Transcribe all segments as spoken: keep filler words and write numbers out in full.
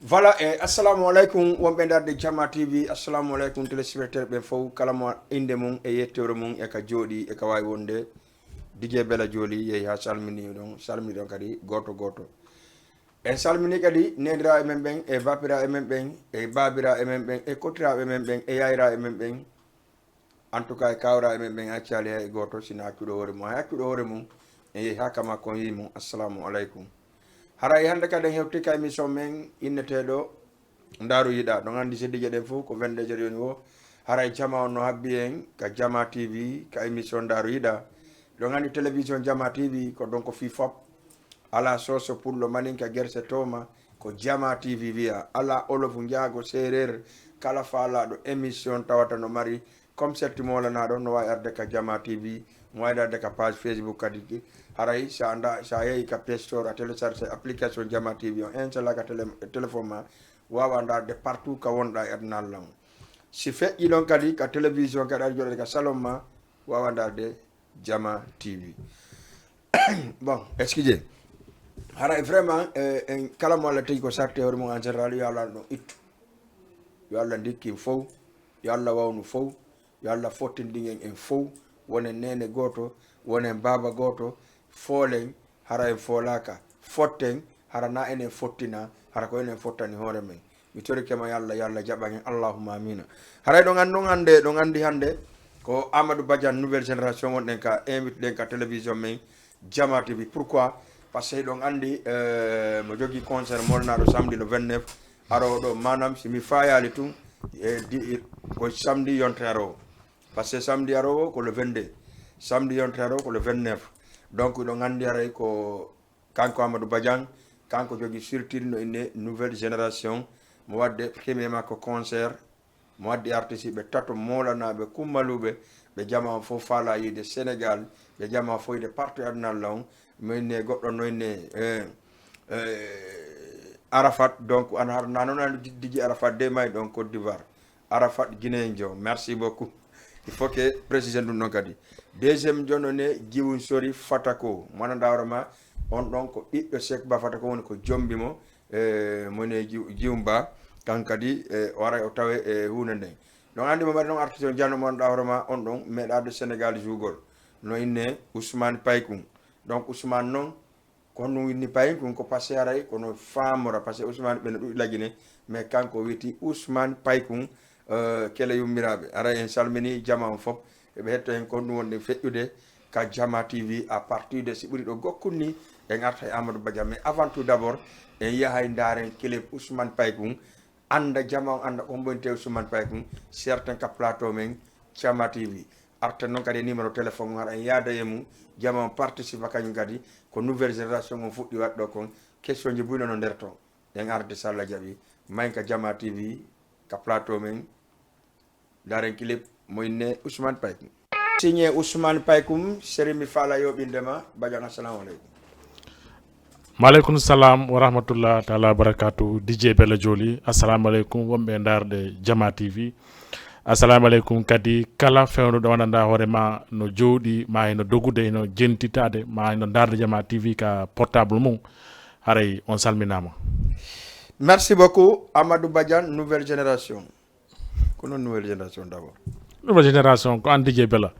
Voilà, e assalamu aleykum wonɓe darde Jama T V. Assalamu aleykum téléspectateur ɓen fof, kala mo innde mum e yettoore mum e ka jooɗi e ka waawi wonde. D J Bella Joli yehi haa salmini ɗon, salmini ɗon kadi gooto gooto. En salmini kadi neeniraaɓe men ɓen e baabiraaɓe men ɓen e baabiraaɓe men ɓen e kotiraaɓe men ɓen e yaayiraaɓe men ɓen. En tout cas, e kawra e men ɓen accaali hay gooto, sina accuɗo hoore mum. Hay accuɗo hoore mum, en yehi haa ka makko, on yii mum, assalamu aleykum. Haray hannde kadi en hewti ka émission men inneteeɗo Ndaaru Yiɗa. Ɗon anndi seddiije ɗen fof ko vingt-deux heures yoni o. Haray jama on no habbi en ka Jama T V, ka émission Ndaaru Yiɗa. Ɗon anndi télévision Jama T V ko ɗon ko fii fop. Alaa Soso, Pullo, Maninka, Gerse, Tooma, ko Jama T V wiya. Alaa Olofu, Njaago, Seereer, kala faalaaɗo émission tawata no mari concept moolanaaɗo, no waawi arde ka Jama T V, no waawi arde ka page Facebook kadi. Haray sa nda, sa yehi ka Play Store, a télécharge application Jama T V on, installa ka télé-, téléphone ma, waawa ndaarde partout ka wonɗa e aduna Allah on. Si feƴƴi ɗon kadi ka télévision kadi, aɗa jooɗa ka salon ma, waawa ndaarde Jama T V. Bon, excusez. Haray vraiment, eh, en kala mo Allah tagi ko sarti e hoore mum en général, yo Allah ɗon ittu. Yo Allah ndikkin fof, yo Allah wawnu fof, yo Allah fottinɗin en en fof, wonen neene gooto, wonen baaba gooto, foolen, hara en foolaaka, fotten, hara na enen fottina, hara ko enen fottani hoore men. Mi torike ma, yo Allah, yo Allah jaɓan en, allahumma amina. Haray ɗon an-, ɗon hannde, ɗon anndi hannde ko Amadou Badiane, nouvelle génération, wonɗen ka, invité ɗen ka télévision men, Jama T V. Pourquoi? Parce que ɗon anndi, euh, mo jogii concert molnaaɗo samedi le vingt-neuf aroowo ɗo. Maanaam, si mi faayaali tun, e di-, ko samedi yontere aroowo. Parce que samedi aroowo ko le vingt-deux. Samedi yontere aroowo ko le vingt-neuf. Donc, ɗon anndi haray ko kanko Amadou Badiane, kanko jogii structure no inne Nouvelle Génération. Mo waɗde premier makko concert, mo waddi artiste ɓe tato moolanaaɓe kummaluuɓe, ɓe jama on fof faala yiide Sénégal, ɓe jama on fof yiide partout e aduna Allah on. Mo inne goɗɗo no inne, eh, eh, Arafat, donc an har na noon an D J Arafat de may ɗon Côte d'Ivoire. Arafat Guinéen jo, merci beaucoup. Il faut que préciser ɗum ɗon kadi. Deuxième jono ne Jiwun Sori Fatako, mo anndaa hoore ma, on ɗon ko ɓiɗɗo Cheikh Ba Fatako woni ko jombi mo, e mone Jiw-, Jiwun Ba, kan kadi, e, o aray o tawe e huunde nden. Ɗon anndi mo mari noon artiste on jano mo anndaa hoore ma, on ɗon meeɗaade Sénégal jougol. No inne Ousmane Paykun. Donc Ousmane noon, ko honɗum winni Paykun, ko parce que haray kono faamora, parce que Ousmane ɓe no ɗuɗi lagine, mais kanko wiyeti Ousmane Paykun, euh, kele yummiraaɓe. Haray en salmini jama on fof, eɓe hetto en ko honɗum wonɗen feƴƴude ka Jama T V à partir de si ɓuri ɗo gokkun ni, en arta e Amadou Badiane. Mais avant tout d'abord, en yahay ndaaren clip Ousmane Paykun, annda jama on, annda ko hombo woni Ousmane Paykun, certains ka plateau men Jama T V. Arten noon kadi e numéro téléphone on, haɗa en yaada e mum, jama on participa kañum kadi, ko nouvelle génération on fuɗɗi waɗɗo kon, question ji buy nono nder ton. En arde so Allah jaɓi, mayen ka Jama T V, ka plateau men, ndaaren clip mo inne Ousmane Paykun. Signé Ousmane Paykun, seri mi faala yoɓinde ma, Badiane, assalamu aleykum. Maaleykum salam wa rahmatullah taala wa barakatu. D J Bella Joli, assalamu aleykum wonɓe ndaarde Jama T V. Assalamu aleykum kadi kala fewnuɗo wonanda hoore ma no jowɗi, ma hino dogude, hino jentitaade, ma hino ndaarde Jama T V ka portable mum. Haray on salminaama. Merci beaucoup, Amadou Badiane, nouvelle génération. Ko noon nouvelle génération d'abord. Nouvelle génération ko an D J Bella.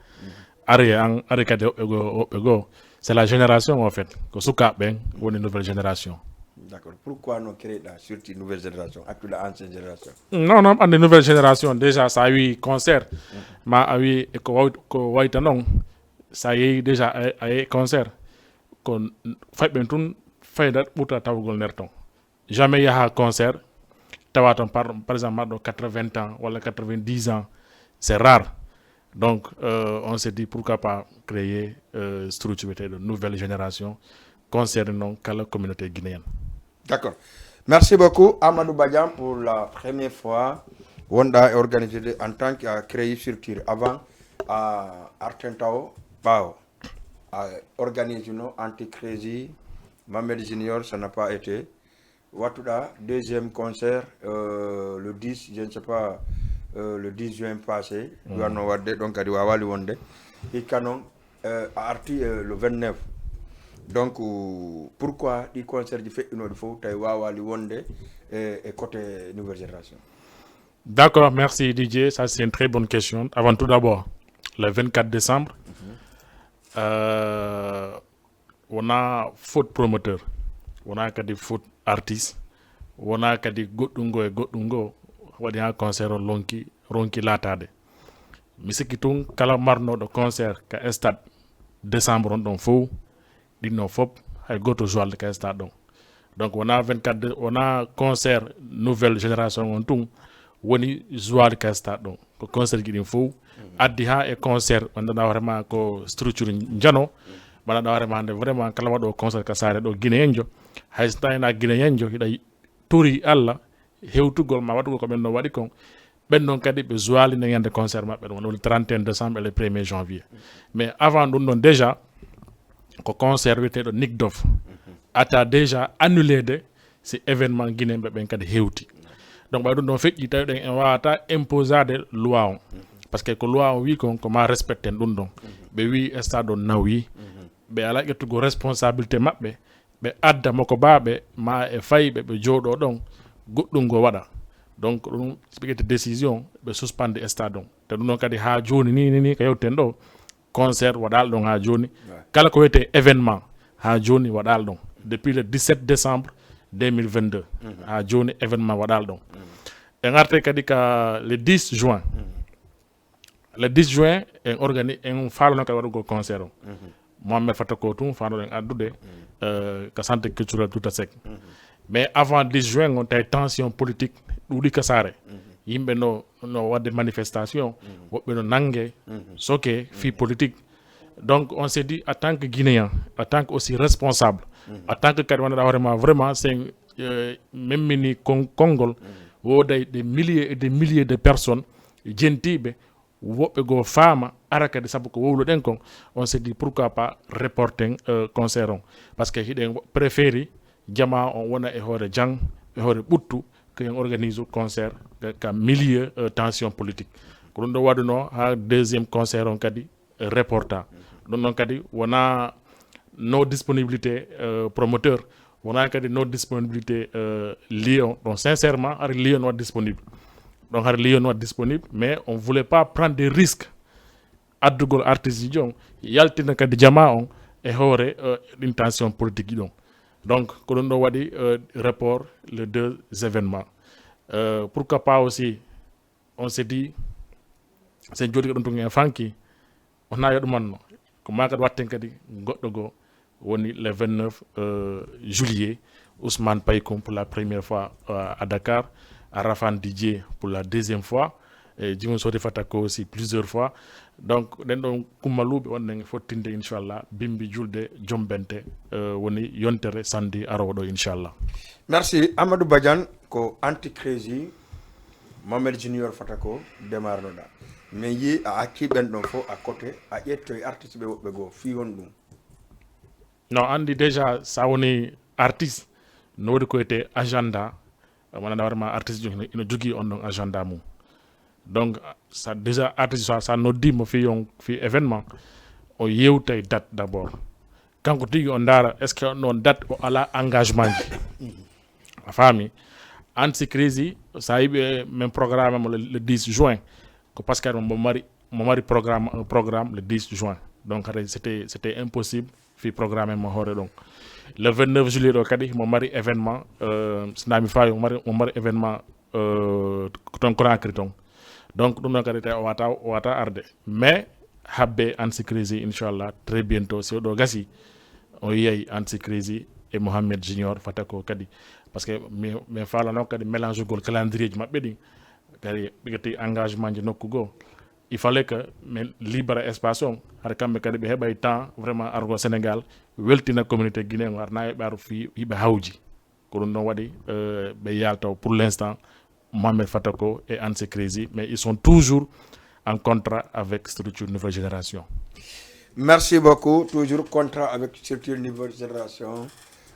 Ari an, ari kadi woɓɓe goo, woɓɓe goo. C'est la génération en fait. Ko sukaaɓe ɓen woni nouvelle génération. D'accord. Pourquoi no créé ɗa surtout nouvelle génération, actu la ancienne génération? Non, non, andi nouvelle génération déjà sa wi concert, ma a wi ko waw-, ko wayta noon. Sa yehi déjà a, a yehi concert. Ko fayɓe tun fayda ɓurta tawgol nder ton. Jamais yaha concert tawa ton par, par exemple marɗo quatre-vingts ans walla quatre-vingt-dix ans, c'est rare. Donc euh, on se dit pourquoi pas créer euh, structure wiyeteɗo nouvelle génération concerne noon kala communauté guinéenne. D'accord. Merci beaucoup Amadou Badiane, pour la première fois wonɗa e organisé en tant que a créé structure. Avant a arten taw ɓaawo a organisé no anti crazy Mamed Junior, ça n'a pas été. Wattuɗa deuxième concert euh, le dix, je ne sais pas, euh, le dix juin passé, mm. Wanno wadde ɗon kadi wawali wonde. Hikka noon euh, a arti euh, le vingt-neuf. Donc, pourquoi ɗi concert ji feƴƴunooɗi fof tawi waawaali wonde e, e côté nouvelle génération? D'accord, merci Didier. Ça, c'est une très bonne question. Avant tout d'abord, le vingt-quatre décembre, euh, wonaa faute promoteur, wonaa kadi faute artiste, wonaa kadi goɗɗum ngo e goɗɗum ngo waɗi haa concert o lonki ronki laataade. Mi sikki tun kala marnooɗo concert ka stade décembre on ɗon fof, ɗin ɗon fof, hay gooto jouaali ka stade ɗon. Donc wonaa vingt-quatre de, wonaa concert nouvelle génération on tun woni jouaali ka stade ɗon. Ko concert ji ɗin fof addi haa e concert, wondaɗa hoore ma ko structure njano, mbaɗaɗa hoore ma nde vraiment kala waɗo concert ka saare ɗo guinéenjo, hay so tawii a guinéenjo, hiɗa tori Allah hewtugol ma waɗugol ko ɓen ɗon waɗi kon. Ɓen ɗon kadi ɓe jouaali nden ñande concert maɓɓe ɗon, woni trente et un décembre e le premier janvier. Mais avant ɗum ɗon déjà, ko concert wiyeteeɗo Nick Doff ata déjà annuleede si événement guinéen ɓe ɓen kadi hewti. Donc ɓay ɗum ɗon feƴƴi, tawi ɗen en wawata imposade loi on, parce que ko loi on wi kon ko ma respecten ɗum ɗon. Ɓe wi stade on nawi, ɓe ala ƴettugol responsabilité maɓɓe, ɓe adda moko baɓe ma e fayɓe ɓe jooɗo ɗon goɗɗum ngo waɗa. Donc ɗum ɓe ƴetti décision, ɓe suspende stade on. Te ɗum ɗon kadi ha joni ni, ni, ni ko yewten ɗo, concert waɗal ɗon ha joni. Kala ko wiyete événement ha joni waɗal ɗon, depuis le dix-sept décembre deux mille vingt-deux ha joni événement waɗal ɗon. En arte kadi ka le dix juin. Le dix juin en organi en faalano kadi waɗugol concert o. Mohammed Fatako tun faanoɗen addude, euh, ka centre culturel Touta Seck. Mais avant dix juin on tawi tension politique ɗuuɗi ka saare. Yimɓe no, no waɗde manifestation, woɓɓe no nange, soke fii politique. Donc on s'est dit, en tant que Guinéen, en tant que aussi responsable, en tant que kadi wonɗa hoore ma vraiment sen, euh, memmini kon-, konngol, wooday des milliers et des milliers de personnes jentiiɓe, woɓɓe goo faama, ara kadi sabu ko wowluɗen kon, on s'est dit pourquoi pas reporten, euh, concert on, parce que hiɗen préféri jama on wona e hoore jang, e hoore ɓuttu, que en organise concert ka, ka milieu, euh, tension politique. Ko ɗum ɗo waɗuno ha deuxième concert on kadi reporta. Ɗum ɗon kadi wona non disponibilité, euh, promoteur, wona kadi non disponibilité, euh, lieu on. Donc sincèrement hari lieu no waɗ disponible, donc hari lieu no waɗ disponible, mais on voulait pas prendre des risques addugol artiste ji on, yaltina kadi jama on e hoore, euh, ɗin tension politique ji ɗon. Donc ko ɗum ɗo waɗi, euh, report les deux événements. Euh, pourquoi pas aussi, on s'est dit, sen jooɗi ko ɗum tun en fanki, on na yo ɗumanno, ko ma kadi watten kadi goɗɗo goo, woni le vingt-neuf, euh, juillet, Ousmane Paykoum pour la première fois, euh, à Dakar, Arafan Didier pour la deuxième fois, et Jimon Sori Fatako aussi plusieurs fois. Donc ɗen ɗon kummaluuɓe wonɗen fottinde inchallah bimbi julde jombente, euh, woni yontere samedi arowo ɗo inchallah. Merci Amadou Badiane. Ko Anti-Crazy, Mohamed Junior Fatako démarnoɗa, mais yi a acci ɓen ɗon fof à côté, a ƴettoy artiste ɓe woɓɓe goo fii honɗum? No andi déjà sa woni artiste no wodi ko wiyete agenda, wonande hoore ma artiste jo ino jogii on ɗon agenda mum. Donc sa déjà artiste sa, sa noddi mo fii on fii événement, o yewtay date d'abord. Kanko tigi o ndaara est ce que on ɗon date o ala engagement ji. A faami? Anti-Crazy, sa yiɓe men programme mo le, le dix juin, ko parce que mo mari, mo mari programme, un programme le dix juin. Donc c'était, c'était impossible fii programme mo hoore ɗon. Le vingt-neuf juillet ɗo kadi mo mari événement, euh, sinami fawi mo mari, mo mari événement, euh, ko ton Conakry ton. Donc ɗum ɗon kadi tawi o wata, o wata arde, mais habbe Anti-Crazy inchallah très bientôt si oɗo gasi, o yiyay Anti-Crazy e Mohamed Junior Fatako kadi, parce que mi, mi falano kadi mélange gol calendrier ji maɓɓe ɗin, kadi ɓe gatti engagement ji nokku goo. Il fallait que min libéra espace on, hara kamɓe kadi ɓe heɓay temps vraiment argo Sénégal, weltina communauté guinéen o, arana e ɓe aro fii hiɓe hawji. Ko ɗum ɗon waɗi, euh, ɓe yalta pour l'instant Mohamed Fatako et Anti-Crazy, mais ils sont toujours en contrat avec structure Nouvelle Génération. Merci beaucoup. Toujours contrat avec structure Nouvelle Génération.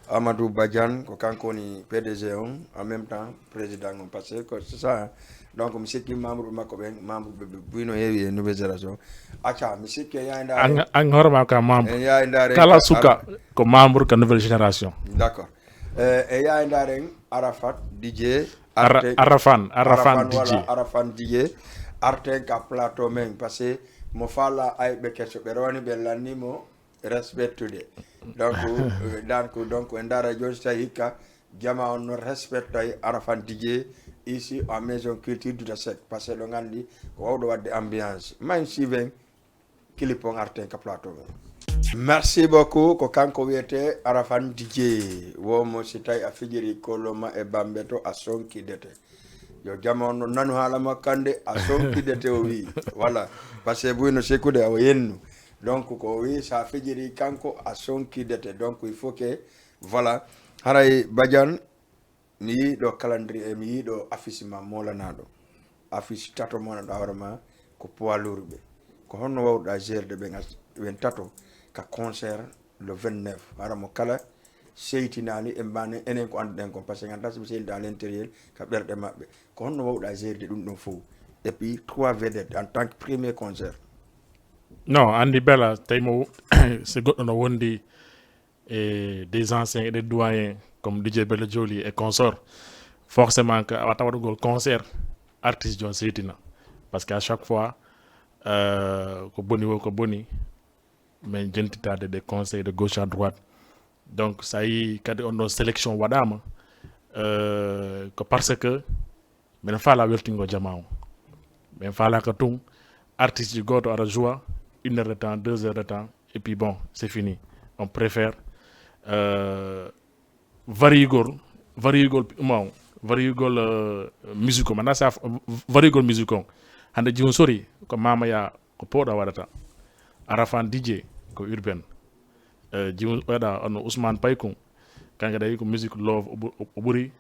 Amadou Badiane, ko kanko woni P D G on, en même temps président on, parce que ko c'est ça. Donc mi sikki membre makko ɓen, membre ɓe ɓe buy no heewi e Nouvelle Génération. Acca, mi sikki e yayndaare. An an hoore ma ka membre. En yayndaare. Kala suka ko membre ka Nouvelle Génération. D'accord. Eh, e yayndaare en Arafat Didier. Ara, Arafan, Arafan Didier. Arafan Didier. Arten ka plateau men, parce que mo fala ay ɓe keso ɓe rowani ɓe lanni mo respectude. Donc, euh, donc, donc en dara joni so tawi hikka jama on no respectay Arafan Didier ici en maison culture du Sec, parce que ɗo gandi ko wawɗo wadde ambiance. Main siven clip on arten ka plateau men. Merci beaucoup. Ko kanko wiyete Arafan Didier. Womo si tawi a fijiri koloma e bambe to a sonki dete. Yo jama on no nanu haala makko hande a sonki dete o wi. Voilà. Parce que buy no sekude o yennu. Donc ko o wi sa fijiri kanko a sonki dete. Donc il faut que voilà. Haray Badiane, mi yii ɗo calendrier, mi yii ɗo affiche ma molanaɗo. Affiche tato molanaɗo hoore ma ko poids lourd ɓe. Ko honno wawɗa gérde ɓen as- ɓen tato ka concert le vingt-neuf? Hara mo kala seytinali e mbane enen ko annduɗen kon, parce que ganda somi seydi à l'intérieur ka ɓerɗe maɓɓe. Ko honno wawɗa gérde ɗum ɗon fof? Et puis trois vedettes en tant que premier concert. Non, andi bela tawi mo si goɗɗo no wondi e des anciens et des doyens comme Didier Bella Joli et consorts, forcément que a wata waɗugol concert artiste jon seytina, parce que à chaque fois euh, ko boni wo ko boni, min jentitade des conseils de gauche à droite. Donc sa yi kadi on ɗon sélection waɗama euh, ko parce que min faala weltingo jama o. Min faalaka tun artiste ji goto ara joua une heure de temps, deux heures de temps, et puis bon, c'est fini. On préfère euh, varigol varigol ma o, varigol euh, musique o mana sa varigol musique on. Hande jiwon sori ko mamaya ko powɗa waɗata. Arafan Didier ko urbaine. Euh, jiwon oɗa ono Ousmane Paykun, kanka dayi ko musique love o ɓuri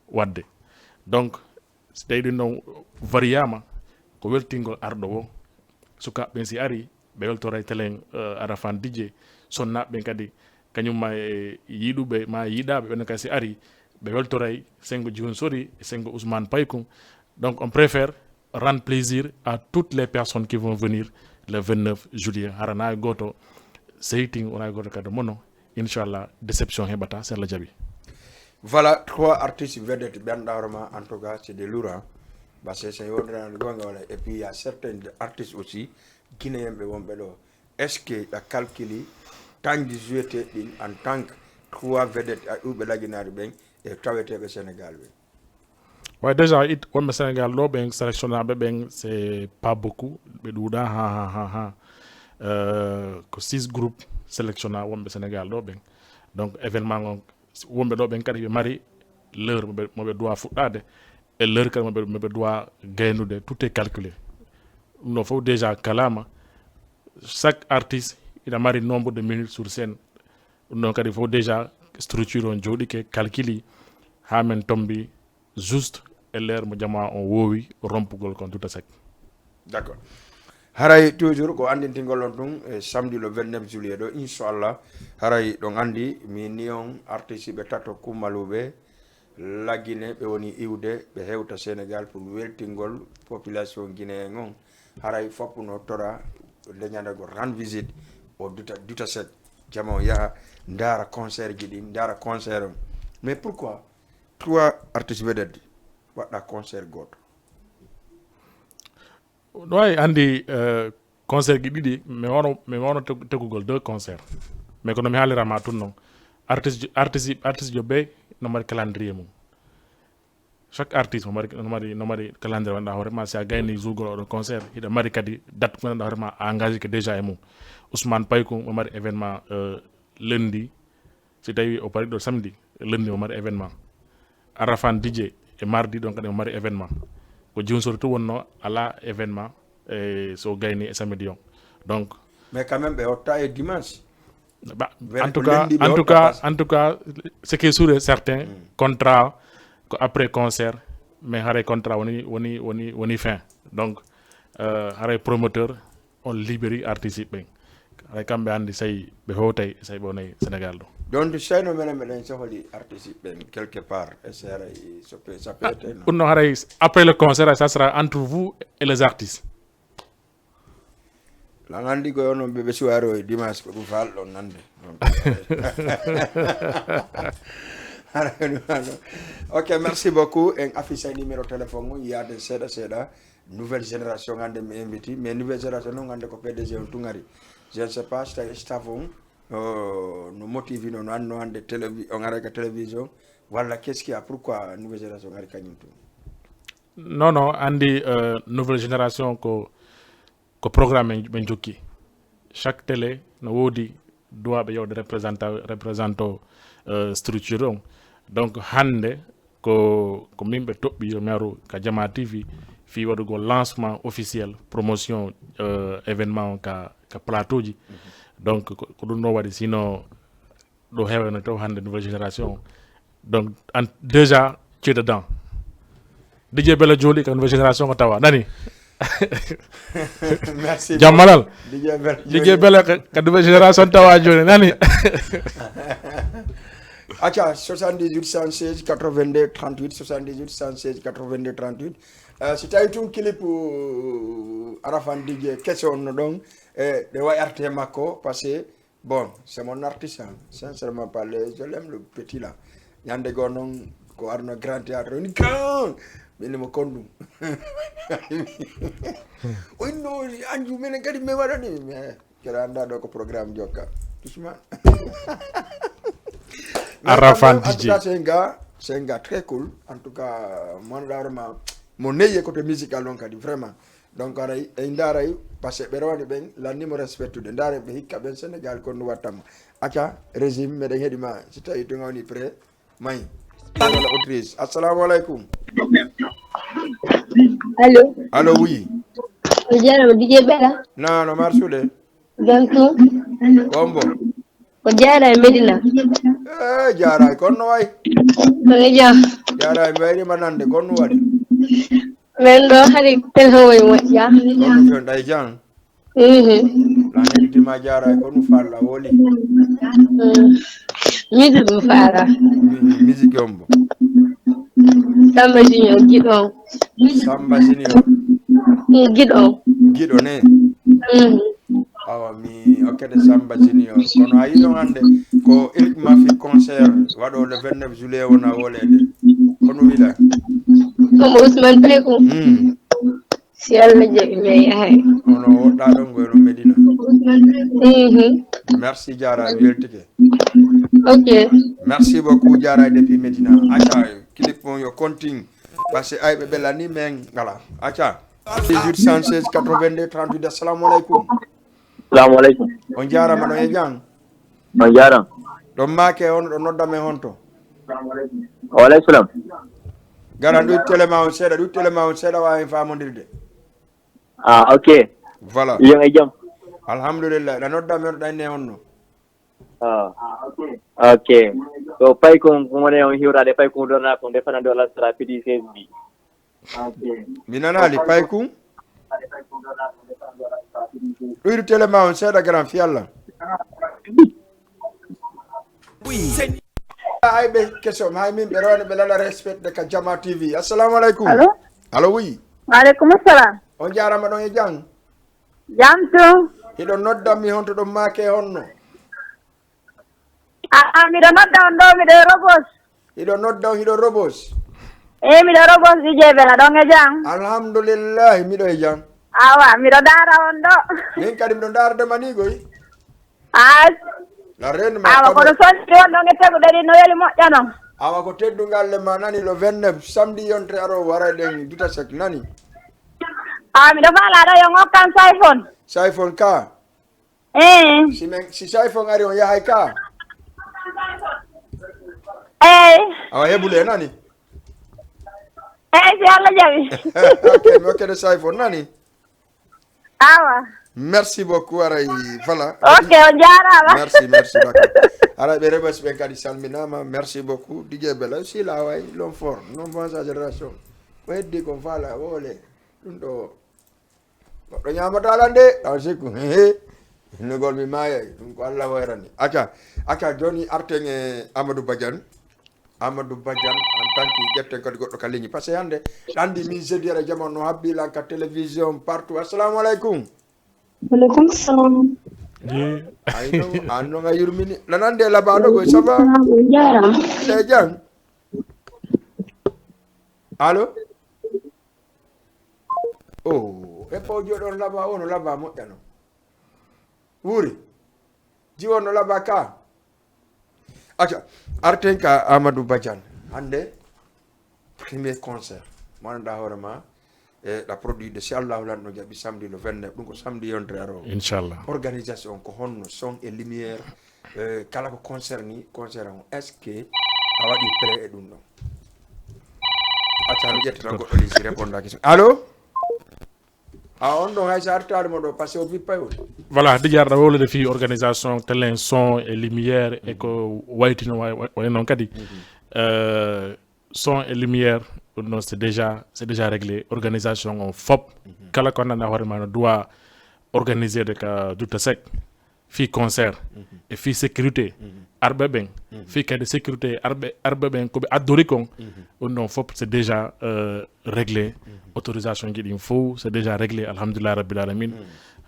wadde. Donc si tawi ɗum ɗon variyama ko weltingol arɗo o. Sukaɓe ɓen si ari ɓe weltoray telen uh, Arafan Didier. Sonnaɓe ɓen kadi kañum ma e yiɗuɓe ma e yiɗaɓe ɓen kadi si ari ɓe weltoray sengo Jiwon Sori e sengo Ousmane Paykun. Donc on préfère rendre plaisir à toutes les personnes qui vont venir le vingt-neuf juillet. Hara na e goto seytin, wona e goto kadi mono. Inchallah déception heɓata si Allah jaɓi. Voilà trois artistes vedettes ɓe annduɗa hoore ma, en tout cas c'est des lourds. Parce que so yewdirani gonga wala, et puis il y a certains artistes aussi guinéen ɓe wonɓe ɗo. Est ce que ɗa calculi tanji joueteɗi ɗin en tant que trois vedettes a ɗuɓe laginaɗo ɓen e taweteɓe Sénégal ɓen? Way déjà it wonɓe Sénégal ɗo ɓen sélectionnaɓe ɓen c'est pas beaucoup, ɓe ɗuuɗa ha ha ha ha. Euh, ko six groupe sélectionna wonɓe Sénégal ɗo ɓen. Donc événement on wonɓe ɗo ɓen kadi ɓe mari l'heure moɓe moɓe doit fuɗɗade e l'heure kadi moɓe moɓe doit gaynude. Tout est calculé. Ɗum ɗo fof déjà kalama. Chaque artiste ina mari nombre de minutes sur scène. Ɗum ɗon kadi fof déjà structure on jooɗike calculi ha min tombi juste e l'heure mo jama on wowi rompugol kon tout à sec. D'accord. Haray toujours ko andintingol on tun e samedi le vingt-neuf juillet ɗo inchallah. Haray ɗon andi mi ni on artiste ɓe tato kummaluɓe lagine ɓe woni iwde ɓe hewta Sénégal pour weltingol population guinéen on. Haray foppuno tora leñande go rendre visite o duta duta sec jama o yaha ndara concert ji ɗin ndara concert on. Mais pourquoi trois artistes vedettes waɗɗa concert goto? Ɗo ay andi euh, concert ji ɗiɗi mi wano mi wano tegugol deux concert. Mais kono mi haalirama tun non artiste artiste artiste jo ɓe no mari calendrier mum. Chaque artiste no mari no mari no mari calendrier wonɗa hoore ma si a gayni jourgol oɗo concert hiɗa mari kadi date ko wonɗa hoore ma a engagé que déjà e mum. Ousmane Paykun no mari événement euh, lundi. Si tawi o pari ɗo samedi lundi o mari événement. Arafan Didier e mardi ɗon kadi o mari événement. Ko jiwsori to wonno ala événement e so gayni e samedi on. Donc mais quand même ɓe hotta e dimanche. Bah, en tout cas en tout cas en tout cas ce qui est sûr et certain mm. Contrat ko après concert mais haray contrat woni woni woni woni fin. Donc euh, haray promoteur on libéri artiste ɓen. Haray kamɓe andi say ɓe hewtay say ɓe wonay Sénégal ɗo. Donc, seyno menen meɗen sohli artiste ɓen quelque part e seera e soppe sapete non. Ɗum no haray après le concert, ça sera entre vous et les artistes. Lan andi ko onon ɓe ɓe suwaro e dimanche ko ɗum faalɗon nande. Ok, merci beaucoup. En affiche numéro téléphone mum, yaade seeɗa seeɗa. Nouvelle génération hande mi inviti, mais nouvelle génération noon hande ko P D G on tun ari. Je ne sais pas si tawi staff on no motivi no no anno hande télévi on ara ka télévision walla qu'est-ce qu'il y a, pourquoi nouvelle génération ari kañum tun? Non, non, andi uh, nouvelle génération ko ko programme men jokki. Chaque télé no woodi droit ɓe yewde représenta représentant uh, structure on. Donc hande ko ko min ɓe toɓɓi yo mi aru ka Jama T V fii waɗugol lancement officiel promotion uh, événement on ka, ka plateau ji. Donc ko ɗum no waɗi, sino ɗo heewano taw hande nouvelle génération. Donc an déjà tu es dedans. Didier Bella jooli ka nouvelle génération ko tawa nani. Merci. Jammalal. Didier Bella Didier Bella ka nouvelle génération tawa joni nani. Acca, soixante-dix-huit cent seize quatre-vingt-deux trente-huit, soixante-dix-huit cent seize quatre-vingt-deux trente-huit. Uh, si tawi tun clip uh, Arafan Didier kese on no ɗon e ɗe wayi arte makko parce que bon, c'est mon artiste, hein. Sincèrement parler, je l'aime le petit là. Ñande goo noon ko arno grand théâtre woni grand. Min mo kondu. O inno anju minen kadi mi waɗani mais kera anda ɗo ko programme jokka. Doucement. Arafan Didier. C'est un gars, c'est un gars très cool. En tout cas, mon vraiment mon neye côté musical on kadi vraiment. Donc aray en ndaray parce que ɓe rewani ɓen lannimo respectude ndaray ɓe hikka ɓen Sénégal kon no wattamo. Acca régime meɗen heɗima si tawi tun a woni prêt. May wala autriche. Assalamu aleykum. Allo. Allo, oui. O jarama Didier Bella. Na no marsude. Jam to. Kombo. O jara e Medina. E jaray kon no way. Kono jam. Jaray mi wayrima nande kon no waɗi. Men ɗo hari tel howoye moƴƴa. Kon no fen ɗay jang. Mhm. La neɗɗima jaray kon no falla woli. Musique mo faala. Musique on bo. Samba Junior giɗo on. Samba Junior. Giɗo on. Giɗo ne. Mhm. Awa mi okkede Samba Junior kono a yiɗon hande ko Eric Mafi concert waɗo le vingt-neuf juillet wona wolede. Kono wiɗa. Comme Ousmane Peko. Hmm. Si Allah jaɓi mi yahay. Ono woɗɗa ɗon goyno Medina. Mhm. Merci jara weltike. Ok. Merci beaucoup jara depuis Medina. Acca clip on yo continue. Parce que ay ɓe ɓelani men ngala. Acca. Dix-huit cent seize quatre-vingt-deux trente-huit. Assalamu aleykum. Salamu aleykum. On jarama ɗon e jang. On jarama. Ɗon make on ɗo nodda men honto. Waleykum salam. Gara ɗum télé ma on seeɗa, ɗum télé ma on seeɗa wawi famondirde. Ah, ok. Voilà. Yon e jam. Alhamdulillah. Ɗa nodda men ɗo ɗanne honno. Ah. Ok. To pay kon ko woni on hiwrade pay kon dona kon de fana dola sara pidi seize bi. Mi nanali pay kun. Ɗuyru télé ma on seeɗa grand fi Allah. Ay ɓe keso ma hay min ɓe rewani ɓe lala respect de ka Jama T V. Assalamu aleykum. Allo? Allo, oui. Waleykum salam. On jarama ɗon e jang. Jam to. Hiɗo nodda mi honto ɗon make honno. A'a miɗo nodda on ɗo miɗo e Robos. Hiɗo nodda on hiɗo Robos. Eyi miɗo Robos Didier Bella ɗon e jam. Alhamdulillahi miɗo e jam. Awa miɗo daara on ɗo. Min kadi miɗo darde ma ni goy. Ay. La reine ma Awa kamo. Kono sonniri on ɗon e teguɗe ɗin no weli moƴƴa non. Awa ko teddungal le ma nani le vingt-neuf samedi yontere aro waray ɗen duta sek nani. Awa miɗo faala ɗo yo ngokkan sayfon. Sayfon ka. Eyi. Si men si sayfon ari on yahay ka. Eyi. Awa hebule nani. Eyi si Allah jaɓi. Ok mi okkede sayfon nani. Awa. Merci beaucoup aray voilà. Ok on jarama. Merci merci d'accord. Aray ɓe Rebos ɓen kadi salminama merci beaucoup Didier Bella si laway l'homme fort non bon sa génération. Ko heddi ko faala wole ɗum ɗo. Goɗɗo ñamata lan de ɗaw sikku. Innugol mi maayay, ɗum ko Allah hoyrani. Acca, acca, jooni arten e Amadou Badiane. Amadou Badiane, en tant que ƴetten kadi goɗɗo ka ligne. Parce que hannde, ɗa anndi min jeudi ara jama no habbi lan ka télévision partout. Assalamu alaikum. Alaikum salam. Ay no, an no nga yurmini. Lan ande labaɗo go, ça va? Salam, on jaaraama. Le jang. Allo? Oh, e paw joɗon laba, ono laba moƴƴano. Wuri. Jiwono laba ka. Acca, arten ka Amadou Badiane. Hannde, premier concert. Mo annduɗaa hoore ma, e ɗa produit de, si Allahu lanɗo jaɓi, samedi le vingt-neuf, ɗum ko samedi yontere aroowo. Inchallah. Organisation ko honno, son et lumière, eh, kala ko concert ni, concert on, est-ce que a waɗi prêt e ɗum ɗon? Acca, mi ƴetta tan goɗɗo leydi, si répondaki. Allo? A on ɗon hay so artaade mo ɗo, parce que o bippay on. Voilà, déjà aɗa wowlude fii organisation telen, son et lumière, e ko wayti no wa-, wa-, wayi noon kadi. Euh, son et lumière, ɗum ɗon c'est déjà, c'est déjà réglé. Organisation on fop, kala ko anndanɗaa hoore ma no doit organisé de ka dutta sec. Fii concert, e fii sécurité, arɓe ɓen, fii kadi sécurité arɓe, arɓe ɓen, ko ɓe addori kon, ɗum ɗon fof, c'est déjà, euh, réglé. Autorisation ji ɗin fof, c'est déjà réglé, alhamdulillah rabbil alamin.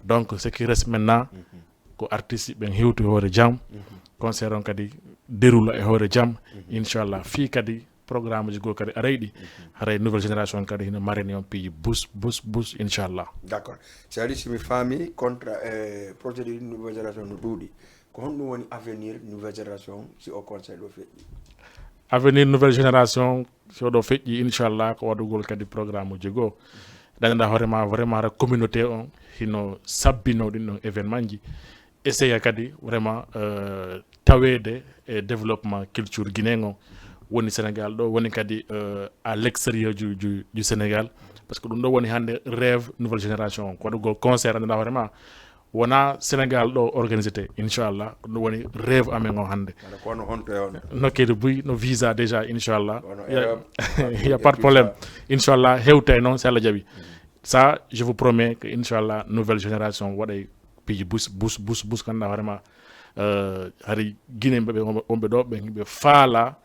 Donc, ce qui reste maintenant, ko artiste ɓen hewtu e hoore jam, concert on kadi déroula e hoore jam, inchallah. Fii kadi programme ji goo kadi arayɗi, haray nouvelle génération kadi hino marani on piiji bus, bus, bus, inchallah. D'accord. C'est-à-dire, si mi faami, contrat, eh, projet de nouvelle génération no ɗuuɗi. Ko honɗum woni avenir nouvelle génération si o concert ɗo feƴƴi? Avenir nouvelle génération, si oɗo feƴƴi, inchallah, ko waɗugol kadi programme uji goo. Dañanɗa hoore ma vraiment, hara communauté on hino sabbino ɗin ɗon événement ji. Essayer kadi vraiment, euh, taweede e développement culture guinéen on. Woni Sénégal ɗo, woni kadi, euh, à l'extérieur du, du, du Sénégal. Parce que ɗum ɗo woni hannde rêve nouvelle génération on. Ko waɗugol concert, annduɗaa hoore ma, wona Sénégal ɗo organisé te, inchallah, ko ɗum woni rêve amen o hannde. Aɗa ko wano honto e on? Nokkeede buy, no visa déjà, inchallah. Wano Il y a, Europe, il y a pas de problème. Inchallah, hewtay noon, si Allah jaɓi. Ça, je vous promets que, inchallah, nouvelle génération waɗay piiji bus, bus, bus, bus, ganduɗa hoore ma, euh, hari Guinée ɓe, wonɓe ɗo, ɓe, ɓe faala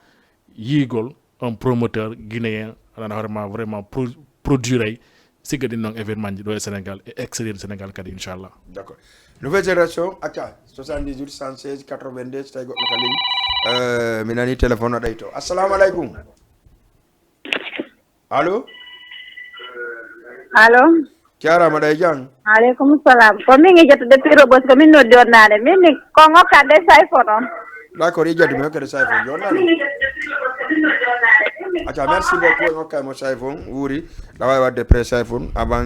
yiigol un promoteur guinéen, aɗa hoore ma vraiment pro-, produire ay, sigga ɗin noon événement ji ɗo e Sénégal, e extérieur de Sénégal kadi, inchallah. D'accord. Nouvelle génération, acca, soixante-dix-huit, cent seize, quatre-vingt-deux, so tawi goɗɗo ka ligne. Euh, mi nani téléphone o ɗay to. Assalamu alaikum. Allo? Allo? Jarama ɗay jang. Aleykum salam. Ko min e ƴettude Piro Bos, ko min noddi on naane. Min, min, ko ngokkan de Sayfon on. D'accord, i jaddu mi hokkede Sayfon joni nani. Acca, merci beaucoup, en hokkay mo Sayfon, wuuri. Ɗa wawi wadde pré Sayfon, avant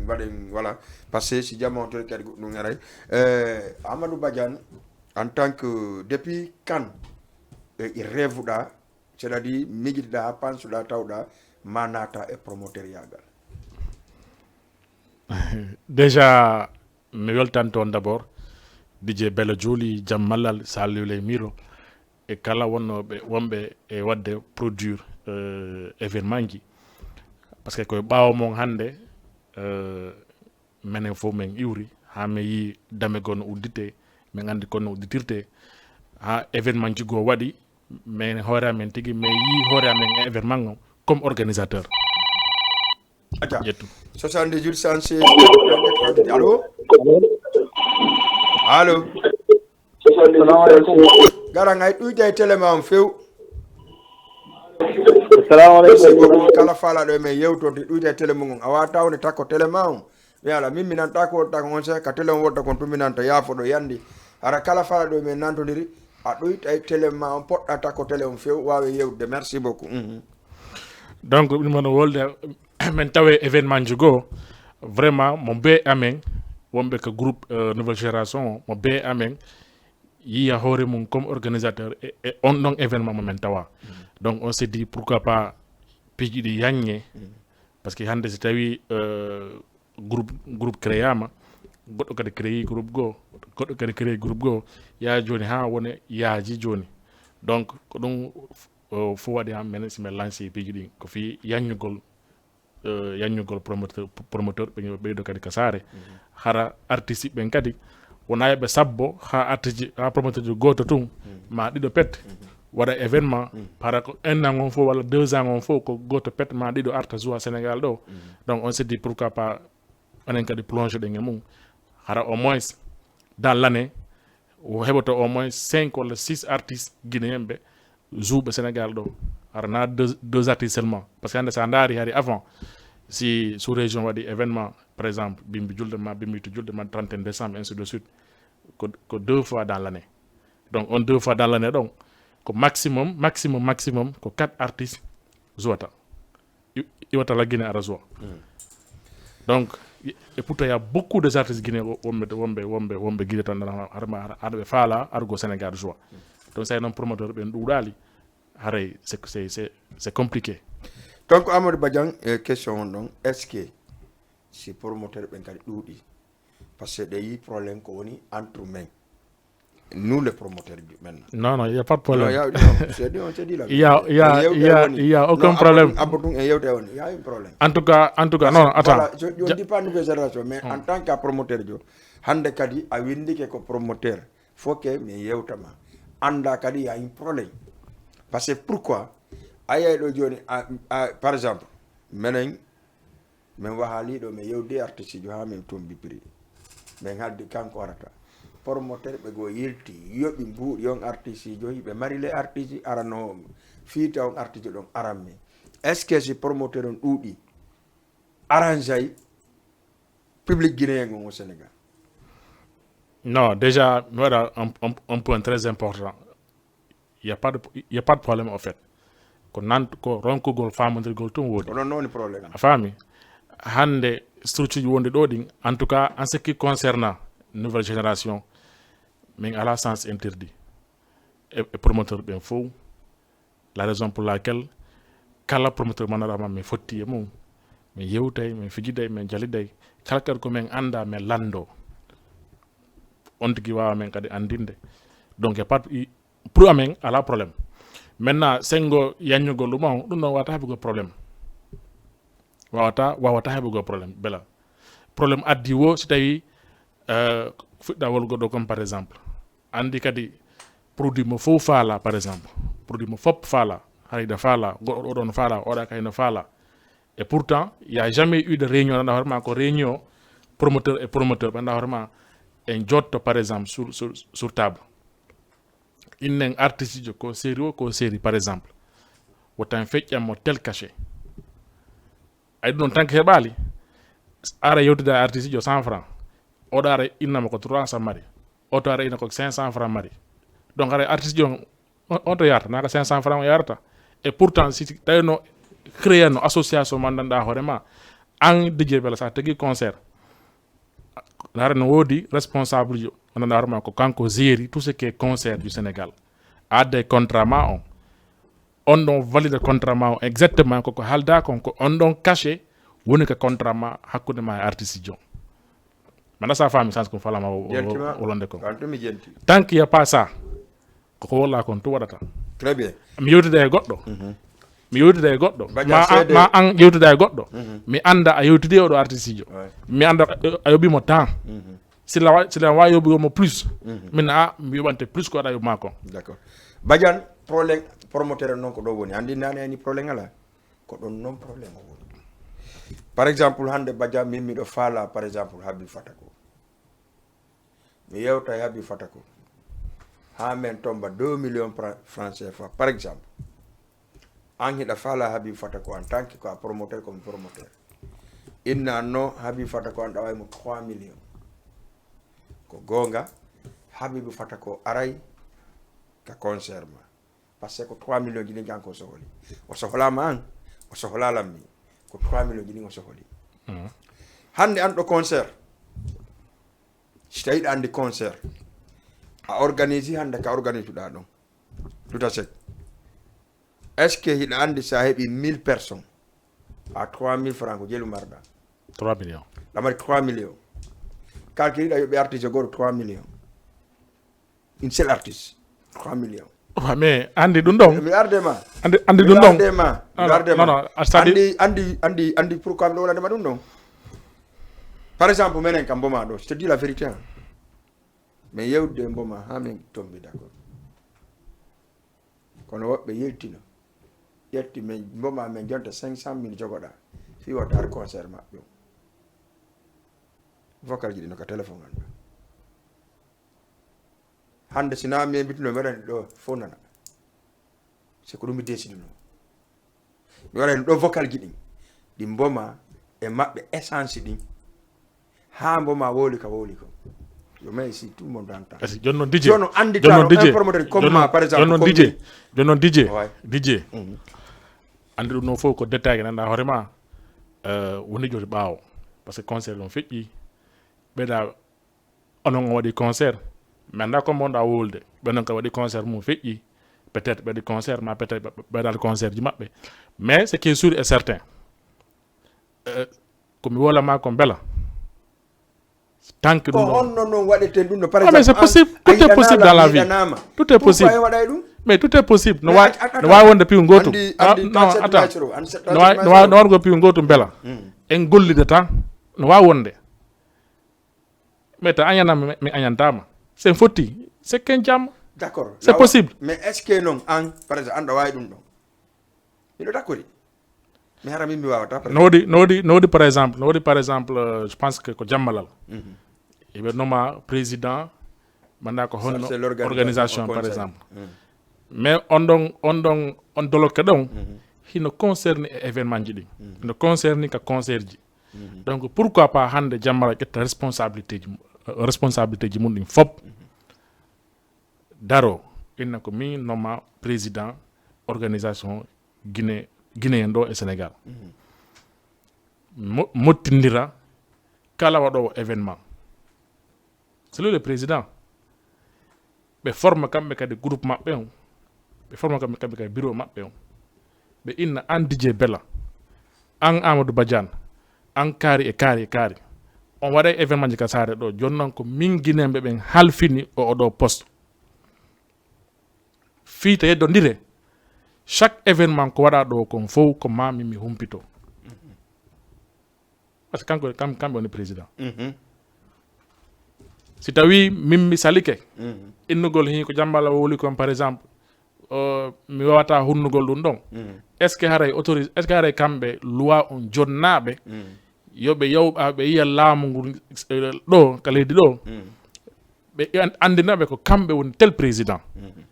waɗen, voilà. Parce que si jamma on tori kadi goɗɗum aray. Euh, Amadou Badiane, en tant que depuis quand, euh, i rêve ɗa, c'est-à-dire miijiɗa, pansuɗa, tawɗa, ma naata e promoteur yagal? Déjà, mi weltanto on d'abord, D J Bello Joli, Jam Malal, Saliou Ley Miro, e kala wonnooɓe, wonɓe e waɗde produire, euh, événement ji. Parce que koye ɓaawo mon hannde, euh, menen fof men iwri, haa men yii dame goo no udditee, men anndi kono no udditirtee, haa événement ji goo waɗi, men hoore amen tigi, men yii hoore amen e événement o comme organisateur. Acca. Ƴettu. Soixante-dix-huit, cent seize, quatre-vingt-deux, trente. Allo? Allo? Salamu aleykum. Gara ngay ɗuyta e télé ma on few. Salamu aleykum. Merci beaucoup. Kala faalaɗo e men yewtorde, ɗuyta e télé mum on. A wata wonde takko télé ma on. Mi ala, min mi nanta ko wonta ko on se, ka télé on wonta kon tun mi nanta, yaafoɗo yandi. Hara kala faalaɗo e men nantodiri, a ɗuyta e télé ma on, poɗɗa takko télé on few, wawe yewtude. Merci beaucoup. Mhm. Donc, ɗum woni wolde, min tawe événement ji goo, vraiment, mo bee amen, wonɓe ko groupe, euh, Nouvelle Génération o, mo bee amen yiya hoore mum comme organisateur e, e on ɗon événement mo min tawa. Donc, on s'est dit, pourquoi pas piiji ɗi yaññe, parce que hannde si tawi, euh, groupe, groupe créama, goɗɗo kadi créé groupe goo, goɗɗo kadi créé groupe goo, yaa jooni haa wone yaaji jooni. Donc, ko ɗum, euh, fof waɗi han menen si min lancé piiji ɗin. Ko fii yaññugol, euh, yaññugol promoteur, promoteur, ɓe ɓeydo kadi ka saare. Hara artiste ɓen kadi Wona yoɓe sabbo ha artiste, ha promoteur ji goto tun, ma ɗiɗo pet, waɗa événement, para ko un an on fof walla deux ans on fof ko goto pet ma ɗiɗo arta joua Sénégal ɗo. Donc on se dit pourquoi pas enen kadi plongé ɗen e mum. Hara au moins dans l'année o heɓoto au moins cinq walla six artistes guinéen ɓe jouɓe Sénégal ɗo. Hara na deux, deux artistes seulement, parce que hande sa ndaari hari avant, si sous région waɗi événement, par exemple bimbi julde ma, bimbi to julde ma trente et un décembre, ainsi de suite, ko, ko deux fois dans l'année. Donc on deux fois dans l'année ɗon ko maximum, maximum, maximum ko quatre artistes jouata, iwata la Guinée ara joua. Donc et pourtant il y a beaucoup de artistes guinéens wonɓe wonɓe wonɓe wonɓe guinéen tan, harma haɗa ɓe faala argo Sénégal joua. Donc say noon promoteur ɓen ɗuuɗaali, haray c'est c'est c'est compliqué. Donc Amadou Badiane, question on ɗon, est ce que si promoteur ɓen kadi ɗuuɗi, parce que ɗe yi problème ko woni entre men, nous les promoteurs maintenant. Non, non, il n'y a pas de problème. Non, y a, non, c'est dit, on s'est dit là. Il y a, il y a, il y a, il y a aucun problème. Abotun et il y a un problème. En tout cas, en tout cas, non, attends. Voilà, je ne dis pas nouvelle génération, mais en tant que promoteur, je, hande kadi a windike ko promoteur, faut que mi yewtama anda kadi y a un problème. Parce que pourquoi? Ayay ɗo joni, par exemple, menen min wahaali ɗo, min yewdi artiste jo ha min tumbi prix. Min haddi kanko arata. Promoteur ɓe go yilti, yoɓi mbuuɗi on artiste jo, hiɓe mari les artiste arano fiita on artiste ɗon aran min. Est ce que si promoteur on ɗuuɗi, arrangeay public guinéen on au Sénégal? Non, déjà mi waɗa un, un, un point très important. Il y a pas de, il y a pas de problème au fait. Ko nan ko ronkugol famondirgol tun woodi. Ko non woni problème. A faami? Hande structure ji wonɗi ɗo ɗin, en tout cas en ce qui concerne nouvelle génération, min ala sens interdit e, e promoteur ɓen fof. La raison pour laquelle kala promoteur manarama mi fotti e mum, min yewtay, min fijiday, min jaliday, kala kadi ko min anda min lando. On tigi wawa min kadi andinde. Donc e pat pour amen ala problème. Maintenant sengo yaññugol ɗum on, ɗum ɗon wawata heɓugol problème. Wawata wawata heɓugol problème bela. Problème addi wo si tawi fuɗɗa wolgo ɗo comme par exemple andi kadi produit mo fof faala, par exemple produit mo fop faala, harayda faala, goɗɗo ɗo ɗon faala, oɗa kayno faala. Et pourtant il y a jamais eu de réunion, anda hoore ma ko réunion promoteur et promoteur ɓanda hoore ma en jotto par exemple sur, sur, sur table. Innen artiste jo ko série o ko série par exemple, wotan feƴƴan mo tel cachet. Ay ɗum ɗon tanke heɓaali. Ara yewtude e artiste jo cent franc, oɗo ara innama ko trois cent mari, oto ara inna ko cinq cent franc mari. Donc ara artiste jo on to yarata naka cinq cent franc o yarata. Et pourtant si tawino créer no association mandanɗa hoore ma, an dj bela sa tegi concert, hara no woodi responsable jo mandanɗa hoore ma ko kanko géri tout ce qui est concert du Sénégal. Adde contrat ma on, on ɗon valide contrat ma o exactement koko halda kon, ko on ɗon cachet woni ka contrat ma hakkunde ma e artiste jo. Mana sa faami sans ko falama wolonde kon. Kanto mi jenti. Tant qu'il y a pas ça, koko wolla kon tu waɗata. Très bien. Mi yewtida e goɗɗo, mi yewtida e goɗɗo ma an yewtida e goɗɗo, mi anda a yewtidi oɗo artiste jo, mi anda a yoɓimo temps. Sila sila wa yoɓugo mo plus, min a mi yoɓante plus ko waɗa yoɓ ma kon. D'accord. Badiane, problème promoteur noon ko ɗo woni, andi nane ani problème ala. Ko ɗon noon problème o woni. Par exemple hande Badiane min miɗo faala par exemple Habib Fatako, mi yewta e Habib Fatako ha min tomba deux millions francs cfa par exemple. An hiɗa faala Habib Fatako en tant que ko a promoteur, komi promoteur, inna no Habib Fatako an ɗawaymo trois millions. Ko gonga, Habib Fatako aray ka concert ma. Parce que ko trois millions ji ɗin kanko o sohli. O sohlama an, o sohlalammi. Ko trois millions ji ɗin o sohli. Hande an ɗo concert, si tawi ɗa andi concert a organise hande ka organise ɗa ɗon, tuta sek. Est ce que hiɗa andi sa heɓi mille personnes, a trois mille francs ko jelu marɗa? Trois millions. Lamari trois millions. Calculiɗa yoɓi artiste goto trois millions. Une seule artiste trois millions. Wa mais andi ɗum ɗon. Mi arde ma. Andi andi ɗum ɗon. Arde ma. Mi arde ma. Non non, c'est-à-dire andi andi andi andi pourquoi mi ɗo wonande ma ɗum ɗon? Par exemple menen kam mboma ɗo, je te dis la vérité. Min yewtude e Mboma haa min tombi, d'accord. Kono woɓɓe yiltino, ƴetti min, Mboma min jonta cinq cent mille jogoɗaa, fii wota har concert maɓɓe o. Vocal ji ɗi no ka téléphone an ɗo. Hannde si naa min mbituno mi waɗani ɗo fof nana. C'est ko ɗum mi décidunoo. Mi waɗani ɗo vocal ji ɗin. Ɗi Mboma e maɓɓe essence ɗin. Haa Mboma wowli ka wowli ko. Yo mais si tout le monde entend. Est-ce que jonnon DJ? Jono andi jonnon tano DJ un promoteur comme jonnon ma, par exemple, jonnon comme DJ ni. Jonnon DJ. Ouais. DJ. Mhm. Andi ɗum no fof ko détail ke nanɗa hoore ma. Euh, woni joti ɓaawo. Parce que concert ɗum feƴƴi. Ɓeyda onon on waɗi concert. Mi annda ko mbonɗa wowlude. Ɓe non ka waɗi concert mum feƴƴi. Peut-être ɓe waɗi concert ma, peut-être ɓe, ɓe waɗal concert ji maɓɓe. Mais ce qui est sûr et certain, euh, ko mi wola ma ko mbela. Tant que ko ɗum ɗo honno noon waɗeten ɗum ɗo? Par ah, mais c'est exemple, an, possible. A tout est yiɗanaama, possible dans la vie. Yiɗanaama. Tout est pourquoi possible. En waɗay ɗum? Mais tout est possible. No mais waawi, at-, at-, no waawi wonde piw gootum. Andi, ah, andi non, attends. Taccet micro, andi taccet micro. No waawi, no waawi, no waawi wonde piw gootum mbela. Hmm. En gollidata. No waawi wonde. Mais ta añanama, mi, mi añantama. Sen fotti, c'est qu'un jam. D'accord. C'est possible. Mais est-ce que noon an, par exemple, an ɗo waawi ɗum ɗon? Miɗo d'accord. Mi hara min mi waawata, par exemple. No woodi, no woodi, no woodi, par exemple, no woodi, par exemple, euh, je pense que ko jammalal. Mhm. Iɓe noma président, manda ko honno organisation, par exemple. Mhm. Mais on ɗon, on ɗon, on dolokke ɗon, mhm, hino concerné e événement ji ɗi. Mhm. Hino concerné ka concert ji. Mhm. Donc, pourquoi pas hannde jammalal ƴetta responsabilité ji mu-, responsabilité ji mum ɗin fop. Mhm. Daro, inna ko min noma président organisation Guinée, Guinéen ɗo e Sénégal. Mhm. Mo-, mottindira kala waɗoowo événement. C'est lui le président. Ɓe forma kamɓe kadi groupe maɓɓe on. Ɓe forma kamɓe, kamɓe kadi bureau maɓɓe on. Ɓe inna an Didier Bella, an Amadou Badiane, an kaari e kaari e kaari. On waɗay événement ji ka saare ɗo. Jooni noon ko min Guinéen ɓe ɓen halfini o oɗo poste. Fii ta yeddondire, chaque événement ko waɗa ɗo kon fof ko ma min mi humpito. Parce que kanko, kam-, kamɓe woni président. Mhm. Si tawi min mi salike, mhm, innugol hin ko jambalal wowli kon, par exemple, euh, mi wawata hunnugol ɗum ɗon. Mhm. Est-ce que haray autorise, est-ce que haray kamɓe loi on jonnaaɓe, mhm, yo ɓe yaw-, a, ɓe yiya laamu ngu, euh, ɗo, ka leydi ɗo? Mhm. Ɓe an-, anndina ɓe ko kamɓe woni tel président. Mhm.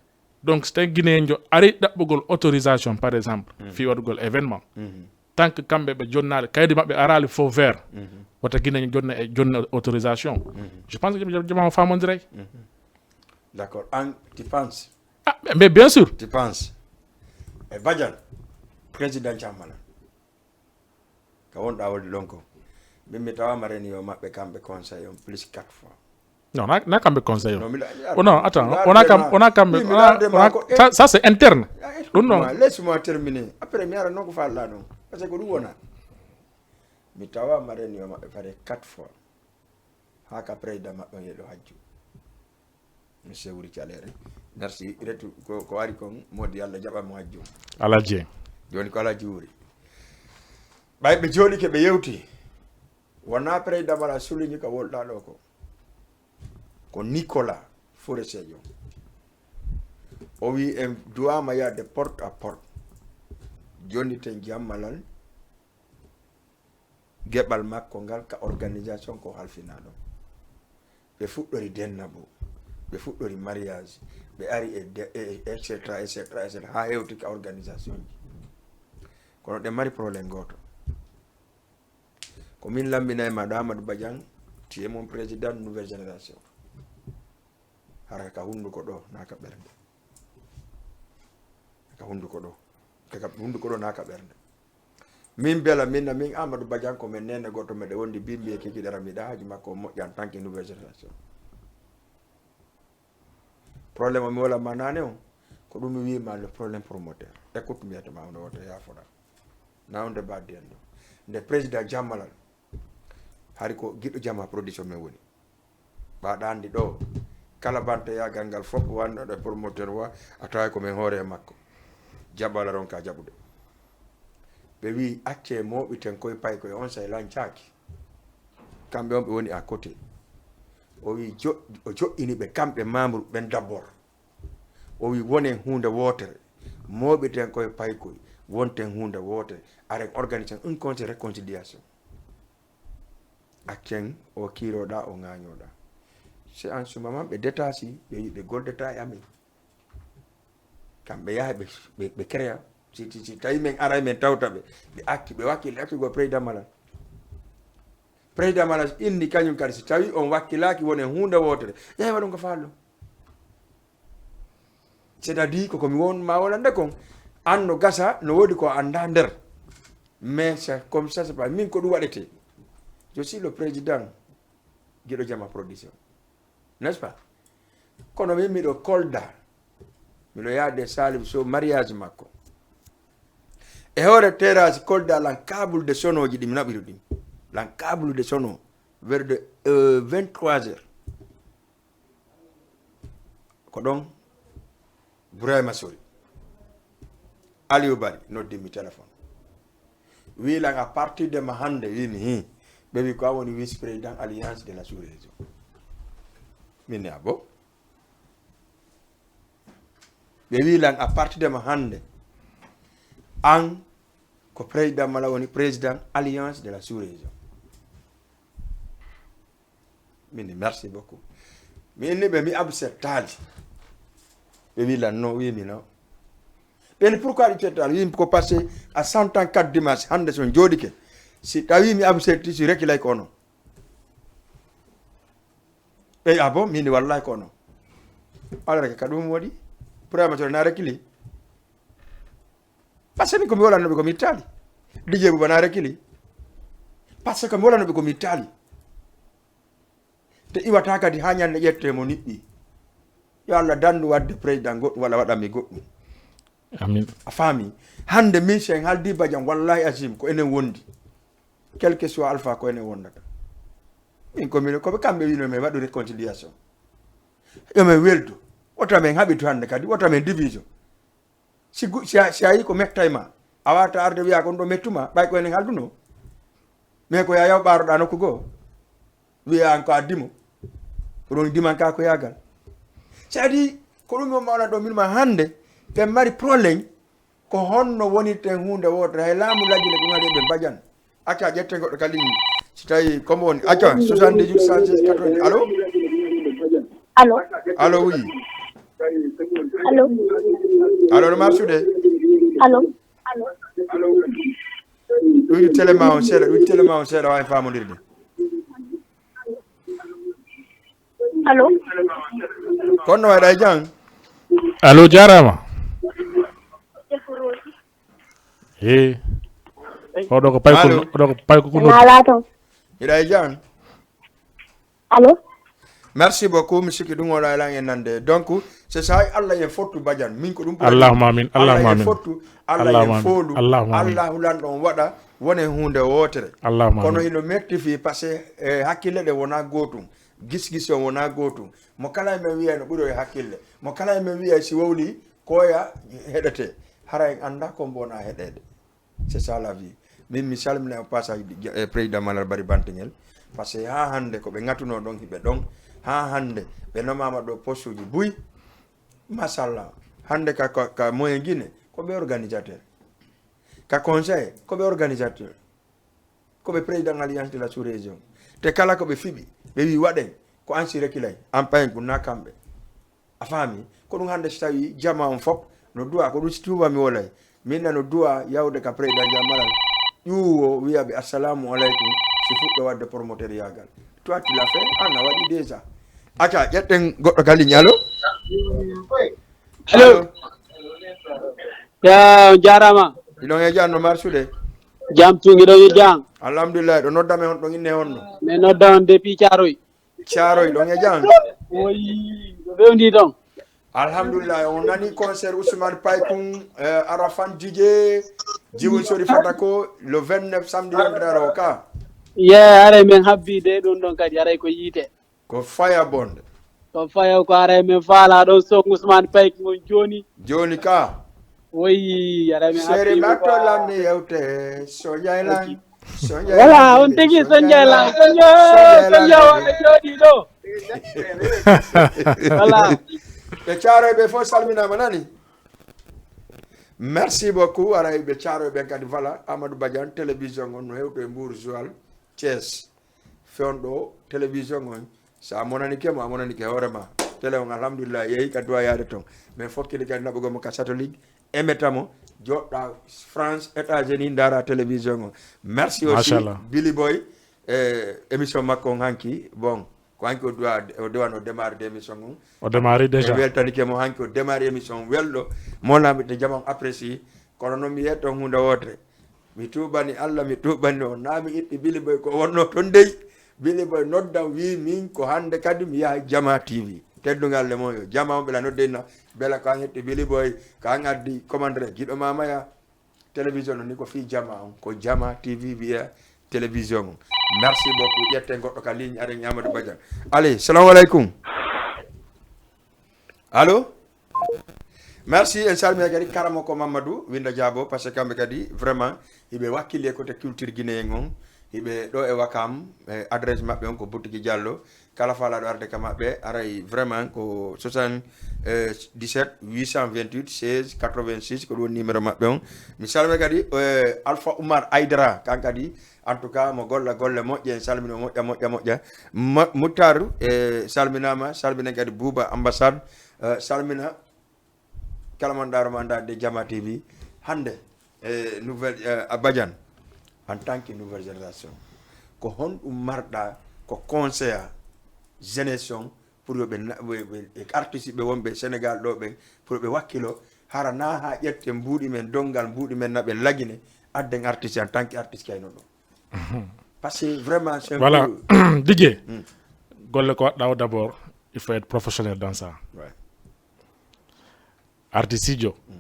Donc, so tawi Guinéenjo ari ɗaɓɓugol autorisation, par exemple, mhm, fii waɗugol événement, mhm, tant que kamɓe ɓe jonnaali, kaydi maɓɓe araali feu vert, mhm, wota Guinéenjo jonna e, jonna autorisation. Mhm. Je pense que jam-, jam-, jama o faamondiray. Mhm. D'accord. An, tu penses? Ah, mais, mais bien sûr. Tu penses? E Badiane, président Jammalan. Ka wonɗa wonde ɗon ko. Min mi tawama réunion maɓɓe kamɓe conseil on plus quatre fois. Non, na, na kamɓe conseil on. Non, mi la-, mi la-, oh, non, attends, mi la-, on a kam-, on a kamɓe, mi on a, la-, on a, ko, eh, ça, ça, c'est interne. Ah, ɗum non. Excuse-moi, laisse-moi terminer. Après, mi ara non ko falla non. Parce que ko ɗum wona. Mi tawama réunion maɓɓe pare quatre fois. Haa ka président maɓɓe on yeɗo hajju. Monsieur Wuri Caleere. Merci. Retu ko, ko ari kon, Modi, Allah jaɓa mo hajju. Alhaji. Jooni ko Alhaji Wuri. Ɓay ɓe jooɗike ɓe yewti. Wona président mala souligne ka wolɗa ɗo ko. Ko Nicolas Forestier Diop. O wi en duwama yaade porte à porte. Jonniten jammalal geɓal makko ngal ka organisation ko halfina ɗon. Ɓe fuɗɗori dennabo, ɓe fuɗɗori mariage, ɓe ari e de-, e, et cetera, et cetera, et cetera, haa hewti ka organisation ji. Kono ɗe mari problème gooto. Ko min lambinay ma ɗo, Amadou Badiane, tu es mon président nouvelle génération. Hara ka hunduko ɗo, na ka ɓernde. Ka hunduko ɗo. Ka, ka hunduko ɗo, na ka ɓernde. Min bela, min na min Amadou Badiane, ko min nene goto, meɗe wondi bimbi e kiki dara, miɗa haji makko o moƴƴa en tant que nouvelle génération. Problème o mi wala ma nane on, ko ɗum mi wi ma le problème promoteur. Écoute, mi yiyata ma on woto yafoɗa. Na on de baddi en ɗo. Nde président Jammalal, hari ko giɗo Jama production men woni. Ɓaɗa anndi ɗo, kala bantoyaagal ngal fof wannoɗo e promoteur wa, a taway ko men hoore e makko. Jaɓala ronka jaɓude. Ɓe wi, "Accee mooɓiten koye paykoye on say lancaaki." Kamɓe on ɓe woni à côté. O wi jo-, o joɗɗini ɓe kamɓe membre ɓen d'abord. O wi wonen huunde wootere, mooɓiten koye paykoy, wonten huunde wootere, aren organisen un conseil réconciliation. Accen o kiiroɗa, o ŋaañoɗa. Si an suma man ɓe detasi, ɓe wi ɓe goldata e amen. Kamɓe yaha ɓe, ɓe, ɓe créa. Si, si, si tawi men aray men tawta ɓe, ɓe acci, ɓe wakkili accugo président Malal. Président Malal inni kañum kadi, si tawi on wakkilaki wonen huunde wootere, yahi waɗon ko faalɗon. C'est-à-dire ko ko mi won ma wonande kon, an no gasa, no woodi ko annda nder. Mais c'est comme ça, c'est pas min ko ɗum waɗete. Je suis le président Giɗo Jama Production. N'est-ce pas? Kono min miɗo Kolda. Miɗo yaade Salif Sow mariage makko. E hoore terrasse Kolda lan câble de sonoji ɗi mi naɓiri ɗin. Lan câble de sono vers de, euh, vingt-trois heures. Ko ɗon Burayma Sori. Aliou Bari noddimmi téléphone. Wi lan à partir de ma hannde, wimi hi. Ɓe wi ko an woni vice président alliance de la sous-région. Min ni a bon? Ɓe wi lan à partir de ma hannde, an ko président mala woni président alliance de la sous-région. Min ni merci beaucoup. Mi inni ɓe mi absentali. Ɓe wi lan non, wimi non. Ɓen pourquoi ɗi tettali? Wimi ko passé à cent ans quatre dimanche, hannde so jooɗike. Si tawi mi absenti, si rekilay ko non. Ɓe, ah bon, min ni wallahi ko non. Ala reke ka ɗum waɗi. Burayma Sori na rekili. Parce que min ko mi walanno ɓe ko mi tali. Didier Bouba na rekili. Parce que ko mi walanno ɓe ko mi tali. Te iwata kadi ha ñande ƴette mo niɓɓi. Yo Allah dandu wadde président goɗɗum walla waɗanmi goɗɗum. Amin. A faami? Hannde min si en haldi Badiane, wallahi azim ko enen wondi. Quel que soit alpha ko enen wondata. Min ko min, ko ɓe kamɓe wino men waɗu réconciliation. Yo men weldu. Wota men haɓitu hannde kadi, wota men division. Si gu-, si a, si a yi ko mettay ma, a wata arde wiya ko ɗum ɗo mettuma, ɓay ko enen halduno. Mais ko ya yaw ɓaaroɗa nokku goo, wiya an ko a dimo. Ko ɗum dimanka ko yaagal. C'est-à-dire, ko ɗum mi on mawna ɗo min ma hannde, ɓe mari problème, ko honno wonirten huunde wootere, hay laamu lajjinde ko ɗum haɗi ɓe mbajan. Acca, ƴetten goɗɗo ka ligne. Si tawi ko mo woni, acca, soixante-dix-huit cent seize quatre-vingts. Allo? Allo? Allo, oui. Allo? Allo, no marsude? Allo? Ɗuydu télé ma on seeɗa, ɗuydu télé ma on seeɗa, waawi faamondirde. Allo? Kono no waɗa e jam? Allo, jaaraama. He. Oɗo ko payko, oɗo ko payko ko noddi. Ala toon. Hiɗa e jam? Allo? Merci beaucoup, mi sikki ɗum oɗo ala en nande. Donc, c'est ça, Allah en fottu Badiane. Min ko ɗum ɓuri. Allahumma amin, Allahumma amin. Allah en fottu, Allah en foolu. Allahumma amin. Allahu lanɗo on waɗa, wone huunde wootere. Allahumma amin. Kono hino metti fii, parce que, eh, hakkille ɗe wona gootum. Gis-gis on wona gootum. Mo kala e men wiya no ɓuri o e hakkille. Mo kala e men wiya si wowli, koya heɗete. Hara en annda ko mbona heɗede. C'est ça la vie. Min mi salmina au passage, eh, président Malal Bari Bantingel. Parce que ha hannde ko ɓe ŋatuno ɗon hiɓe ɗon. Ha hannde ɓe nomama ɗo postuji buy. Machallah. Hannde ka, ka, ka moyen Guinée, ko ɓe organisateur. Ka conseil, ko ɓe organisateur. Ko ɓe président alliance de la sous-région. Te kala ko ɓe fiɓi, ɓe wi waɗen, ko an si rekilay, an payen ɗum na kamɓe. A faami? Ko ɗum hannde si tawi jama on fop no duwa, ko ɗum si tuuba mi wolay. Min na no duwa yawde ka président Jam Malal. Ƴuwo wiya ɓe assalamu aleykum, si fuɗɗo waɗde promoteur yaagal. Toi, tu l'as fait, an a waɗi déjà. Acca, ƴetten goɗɗo ka ligne, allo? Allo? Allo? Ya, on jaaraama. Miɗon e jam, no marsude? Jam tun, miɗon e jam. Alhamdulillah, ɗo nodda men on, ɗon inne honno? Mi nodda on depuis Thiaroye. Thiaroye, ɗon e jam? Oyi, ko fewndi ton? Alhamdulillah, on nani concert Ousmane Paykun, eh, Arafan Didier, Jiwun Sori Fatako, le vingt-neuf samedi vingt-trois o ka. Ye, haray men habbi de ɗum ɗon kadi, haray ko yiite. Ko faya bonde. Ko faya ko haray men faala ɗon son Ousmane Paykun on jooni. Jooni ka. Oyi, haray men habbi mo ko. Sere batto lammi yewte, so jaylan. Voilà, on tigi Sonja la. Sonja, Sonja wala jooɗi ɗo. Voilà. Ɓe Caaroy ɓe fof salminaama nani. Merci beaucoup. Aray ɓe Caaroy ɓen kadi, voilà, Amadou Badiane, télévision on no hewto e Mbour, Joal, Thiès. Fewndo télévision on, sa monanike mo, a monanike hoore ma. Télé on, alhamdulillah, yehi ka duwa yaade ton. Mais fokkili kadi naɓugo mo ka satellite, emeta mo, joɗɗa France, États-Unis, ndara télévision on. Merci aussi, Billy Boy, e émission makko on hanki. Bon, ko hanki o duwa, o duwano démarrer de émission on. O démarrer déjà. En weltanike mo hanki o démarrer émission on welɗo. Mo namite jama on apprécie. Kono noon mi yetto hunde wotre. Mi tuubani Allah, mi tuubani on. Naa mi itti Billy Boy ko wonno toon dey. Billy Boy noddan wii min ko hannde kadi mi yaha Jama T V. Teddungal le mon yo. Jama on ɓela nodde na. Bela ko an hetti Billy Boy, ko an addi commandre giɗo mamaya. Télévision on ni ko fii Jama on. Ko Jama T V wiya télévision on. Merci beaucoup. Ƴetten goɗɗo ka ligne, aren Amadou Badiane. Allez, salamu aleykum. Allo? Merci, en salmina kadi karamoko Mamadou Winda Diabo, parce que kamɓe kadi vraiment hiɓe wakkili e côté culture guinéen on, hiɓe ɗo e Wakam, e adresse maɓɓe on ko Boutique Diallo. Kala faalaɗo arde ka maɓɓe, aray vraiment ko soixante-dix-sept huit cent vingt-huit seize quatre-vingt-six, ko ɗum woni numéro maɓɓe on. Mi salmina kadi, eh, Alpha Oumar Aydara, kan kadi, en tout cas, mo golla golle moƴƴe, en salmino moƴƴa, moƴƴa, moƴƴa. Mo-, Moutar, eh, salminama, salmina kadi Bouba Ambassade, eh, salmina kala mon ɗaro ma nda de Jama T V. Hannde, eh, nouvelle, eh, a Badiane, en tant que nouvelle génération, ko honɗum marɗa ko conseil a jeunesse on pour yo ɓe na-, ɓe, ɓe, ɓe artiste ɓe wonɓe Sénégal ɗo ɓen, pour ɓe wakkilo, hara na ha ƴetten mbuuɗi men, donngal mbuuɗi men na ɓe lagine, adden artiste en tant que artiste kayno ɗo. Parce que vraiment, c'est un Voilà. peu Didier, Mm. golle ko waɗɗa o d'abord, il faut être professionnel dans ça. Ouais. Artisijo, Mm.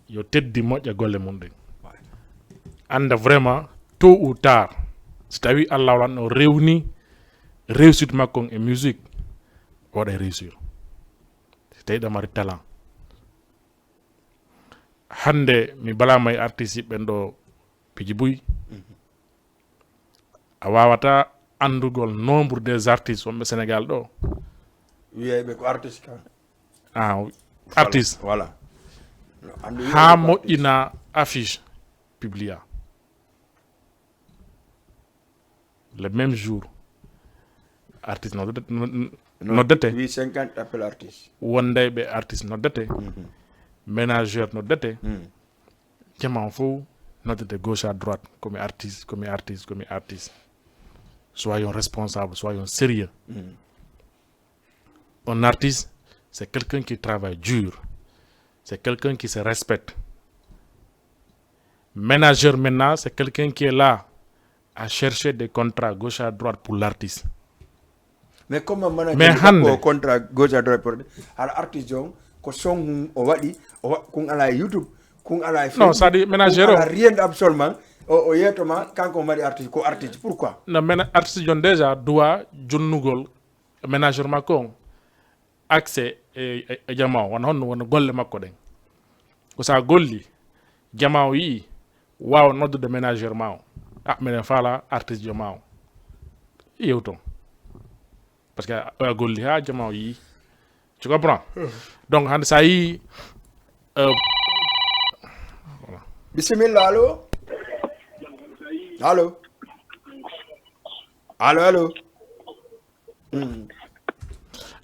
yo teddi moƴƴa golle mum ɗen. Ouais. Annda vraiment, tôt ou tard, si tawi Allah waɗno rewni réussite makko on e musique, o waɗay réussir. Si tawi ɗa mari talent. Hannde mi balama e artiste ɓen ɗo piji buy. Mhm. A wawata anndugol nombre des artistes wonɓe Sénégal ɗo. Wiyayɓe ko artiste kan. Ah, artiste. Voilà. No, andu wiyayɓe Ha ko artiste. Moƴƴina affiche publia. Le même jour, artiste noddete, no-, No, noddete. Oui, cinquante appel artiste. Wondayɓe artiste noddete. Mhm. Ménageur noddete. Mm. Jama on fof noddete gauche à droite. Komi artiste, komi artiste, komi artiste. Soyons responsables, soyons sérieux. Mm. Un artiste, c'est quelqu'un qui travaille dur. C'est quelqu'un qui se respecte. Manager maintenant, c'est quelqu'un qui est là à chercher des contrats gauche à droite pour l'artiste. Mais comment manager Mais hannde ko contrat gauche à droite pour hara artiste on ko son hum o waɗi o wa- kun ala e YouTube kun ala e Non, Facebook, c'est-à-dire manager kun o. Ala rien absolument o o yeto ma kanko o mari artiste ko artiste pourquoi? No mena artiste on déjà doit jonnugol manager makko on accès e, e, e jama o wona honno wona golle makko ɗen. Ko sa golli jama o yii wawa noddude ménageur ma o, a meɗen faala artiste jo ma o yewton parce que a golli ha jama o yii. Tu comprends? Donc hande sa yii euh, voilà. Bisimilla, allo? Allo? Allo, allo? Mm.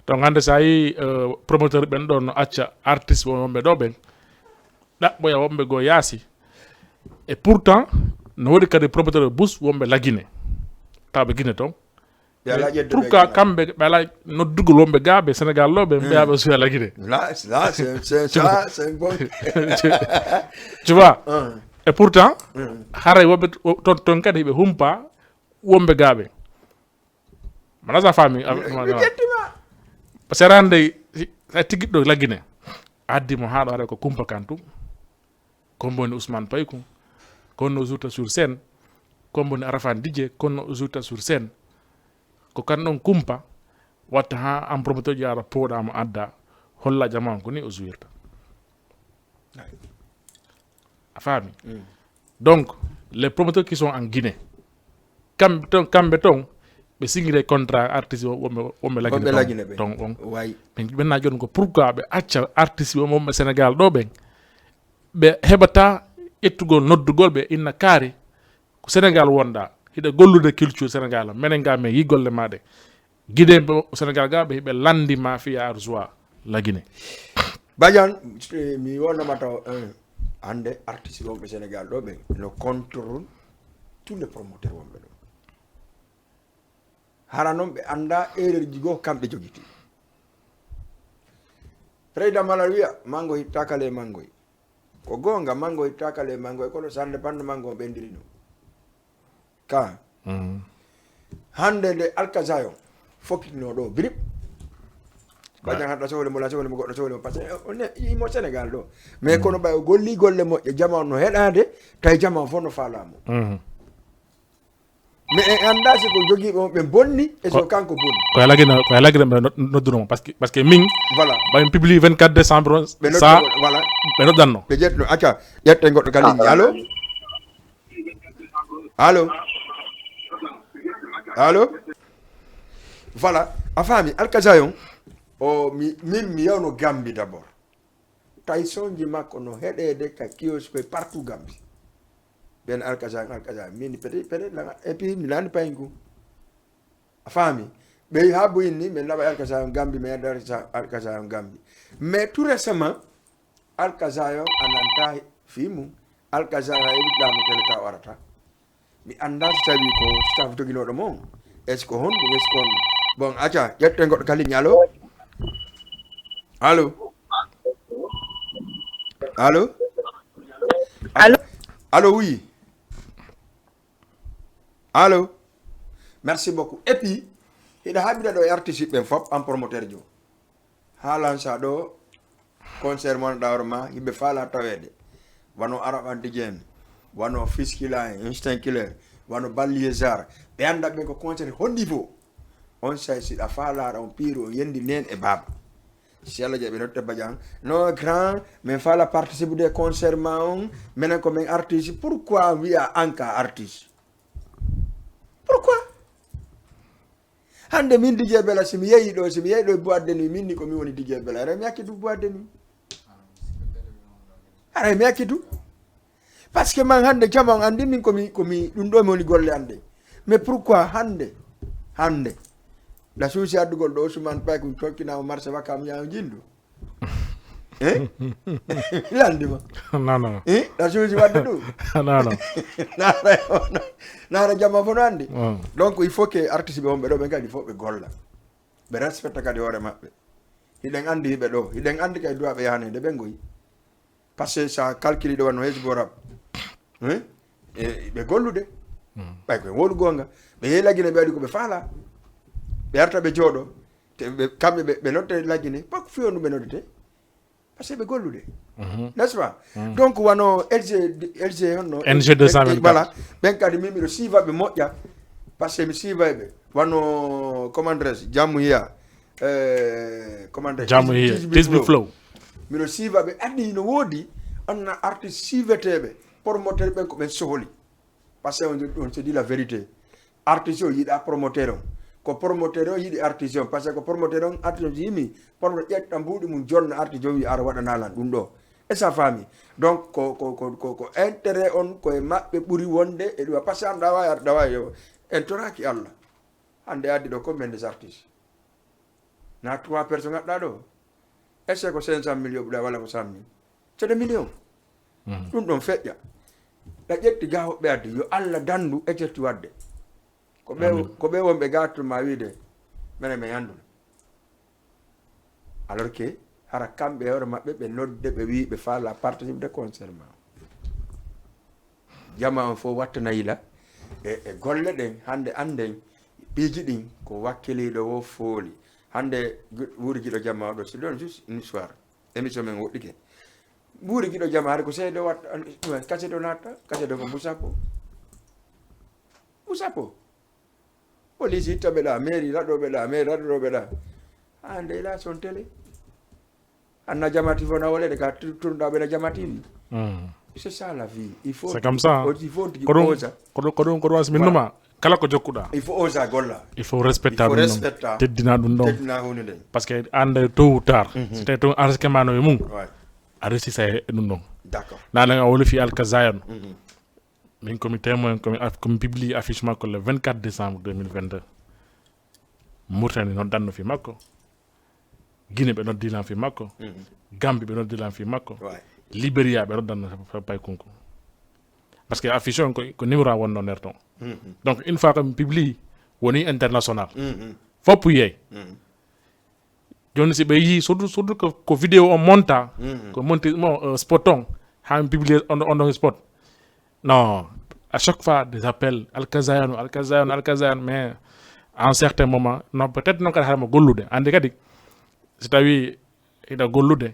Donc hande sa yii euh, promoteur ɓen ɗo no acca artiste wonɓe ɗo ɓen ɗaɓɓoya wonɓe goo yaasi. Et pourtant no woodi kadi promoteur bus wonɓe lagine tawɓe gine toon. Pourquoi kamɓe ɓe ala noddugol wonɓe gaaɓe Sénégal ɗo ɓe mbiyaɓe suya lagine? Là, là, c'est, c'est, ça, c'est bon. Tu vois? Et pourtant haray wonɓe toon toon kadi ɓe humpa wonɓe gaaɓe. Mana sa faami? Parce que rande sa tiggiɗɗo laggine addi mo haɗo ara ko kumpa kan tum. Kombo ni Ousmane Payku, kono o jouta sur scène. Kombo ni Arafan Didier, kono o jouta sur scène. Ko kan ɗon kumpa watta ha an promoteur ƴaara pooɗa mo adda holla jama on ko ni o jouirta. A faami? Donc Les promoteurs qui sont en Guinée, kamɓe ton kamɓe ton ɓe signire contrat artiste o wonɓe wonɓe lagine ton on. Way. Min ɓenna joni ko pourquoi ɓe acca artiste wonɓe sénégal ɗo ɓen ɓe heɓata ƴettugol noddugol ɓe inna kaari ko sénégal wonɗa hiɗa gollude culture sénégal menen ga men yi golle maɗe guide sénégal ga ɓe hiɓe landi mafia arjoie la guinée. Badian, mi wonnoma taw hande artiste wonɓe sénégal ɗo ɓen no contrôle tous les promoteurs wonɓe ɗo. Hara noon ɓe annda erreur ji goo kamɓe jogiti. Président malal wiya mango hittaka le mangoy. Ko goonga mango hittaka le mangoy kono sande panno mango o ɓendiri no. Ka hande nde alkazayon fokkitino ɗo birip. Bajan haɗa sohli mo la sohli mo goɗɗo sohli mo parce que on imo sénégal ɗo. Mais kono ɓay o golli golle moƴƴe jama on no heɗade tawi jama on fof no falamo. Mais en annda si ko jogiiɓe on ɓe bonni e so kanko bonni. Ko e lagina ko e lagina ɓe nodduno mo parce que parce que min Voilà. Ɓay mi publie vingt-quatre décembre Ɓe sa nodduno, voilà. Ɓe noddanno. Ɓe ƴettuno acca ƴetten goɗɗo ka ligne allo. Allo. Allo. Voilà. A faami alkazayon o mi min mi yawno gambi d'abord. Taysonji makko no heɗede ka kiosque partout gambi. Ɓen alkazayon alkazayon min peut-être peut-être laga et puis mi lani payngu. A faami ɓe ha boyinni min laɓa alkazayon gambi mi yadda alkazayon gambi. Mais tout récemment alkazayon a nanta fi mum. Alkazayon a eɓiɗɗamo tele ka o arata. Mi annda so tawi ko staff joginoɗo mo on. Est ce que honɗum est ce que honɗum? Bon acca ƴetten goɗɗo ka ligne allo. Allo. Allo. Allo. Allo oui. Allo. Merci beaucoup et puis hiɗa haɓida ɗo e artiste ɓen fop en promoteur jo. Haalan sa ɗo concert mo wonɗa hoore ma yimɓe faala taweede. Wano arab antigen, wano fiskila en instant killer, wano balliésar. Ɓe annda ɓen ko concert haut niveau. On say siɗa faalaɗa on piiru on yendi nen e baaba. Si allah jaɓi notte bajan no grand min faala participe de concert ma on. Minen ko min artiste pourquoi wiya anka artiste? Pourquoi? Hande min dj bela simi yeeyi ɗo simi yeeyi ɗo e boîte de nuit min ni ko min woni dj bela ara mi acci du boîte de nuit. Ara mi acci du. Parce que man hande jama on andi min komi komi ɗum ɗo mi woni golle ande. Mais pourquoi hande hande la suusi addugol ɗo ousmane pay kum cokkinama marché wakam yaw jindu? Eh? Landima. Non, non. Eh? La suusi wadde ɗum. Non, non. Nara nara jama fof no andi. Mm. Donc il faut que artiste ɓe wonɓe ɗo ɓe kadi fof ɓe golla. Ɓe respecta kadi hoore maɓɓe. Hiɗen andi hiɓe ɗo hiɗen andi kadi duwa ɓe yahanede ɓe goyi. Parce que sa calcule ɗo wanno hesbo rab e ɓe gollude. Ɓay koye wolu gonga ɓe yehi lagine ɓe waɗi ko ɓe faala. Ɓe arta ɓe jooɗo te ɓe kamɓe ɓe- ɓe notte lagine pas ko fiyo ɗum ɓe noddete. Parce que ɓe gollude. N'est ce pas? Donc wano lg lg honno N G deux cent vingt-quatre. Voilà. Ɓen kadi min miɗo siivaɓe moƴƴa. Parce que mi siivaɓe wano commandres jammu hiya. Commandres Jammu hiya. Tisbi flow. Miɗo siivaɓe andi no woodi anna artiste siiveteɓe promoteur ɓen ko ɓen sohli. Parce que on, on se dit la vérité. Artiste o yiɗa promoteur on ko promoteur on yiɗi artiste on parce que ko promoteur on artiste on yimi promoteur ƴetta mbuuɗi mum jonna artiste on wi ara waɗanalan ɗum ɗo. E sa faami? Donc ko ko ko ko ko intérêt on koye maɓɓe ɓuri wonde e ɗum parce que an ɗawa ar ɗawa yo en toraki allah. Hande addi ɗo combien des artistes? Na trois personnes gaɗɗa ɗo? Est ce que ko cinq cent mille yoɓuɗa walla ko cent mille? C'est des millions. Ɗum ɗon feƴƴa. Ɗa ƴetti ga hoɓɓe addi yo allah dandu e jerti wadde. Ko ɓe ko ɓe wonɓe gattu ma wiide menen mi yanduna. Alors que hara kamɓe hoore maɓɓe ɓe nodde ɓe wi ɓe faala participe de concert ma. Jama on fof wattana yila e e golle ɗen hande anden piiji ɗin ko wakkiliɗo wo fooli. Hande wuuri giɗo jama oɗo si ɗon juste une soir émission men woɗɗike. Wuuri giɗo jama hari ko seedo watta ɗumen kasedo natta kasedo ko musapo. Musapo. Police itta ɓeɗa mairie raɗo ɓeɗa mairie raɗo ɓeɗa. Ha ndeyla son télé. Anna jamati fof na wolede ka tournoɗa ɓena jamati ni. C'est ça la vie. Il faut C'est comme ça. Il faut Ko ɗum osa. ko ɗum ko ɗum ko ɗum wasi min numa kala ko jokkuɗa. Il faut osa golla. Il faut respecta Il faut ɗum ɗon respecta. Teddina ɗum ɗon. Teddina hunde nden. Parce que ande tôt ou tard si tawi tun arsikemano e mum Ouais. a resisa e ɗum ɗon. D'accord. Naɗen a woni fi alkazayon. Mhm. Min komi témoin komi af- komi publie affiche makko le vingt-quatre décembre deux mille vingt-deux. Mauritanie noddanno fi makko. Guinée ɓe noddilan fi makko. Mhm. Gambie ɓe noddilan fi makko. Ouais. Libéria ɓe noddanno fa paykunku. Parce que affiche on ko, ko numéro a wonno nder ton. Mhm. Donc une fois que mi publie woni international. Mhm. Foppu yeey. Mhm. Joni si ɓe yii surtout surtout ko, ko vidéo on monta. Mhm. Ko monti mo euh, spot on ha mi publie on on ɗon spot. Non, à chaque fois des appels alkazayano alkazayano alkazayano mais à un certain moment non peut-être noon kadi haɗa mo gollude andi kadi si tawi hiɗa gollude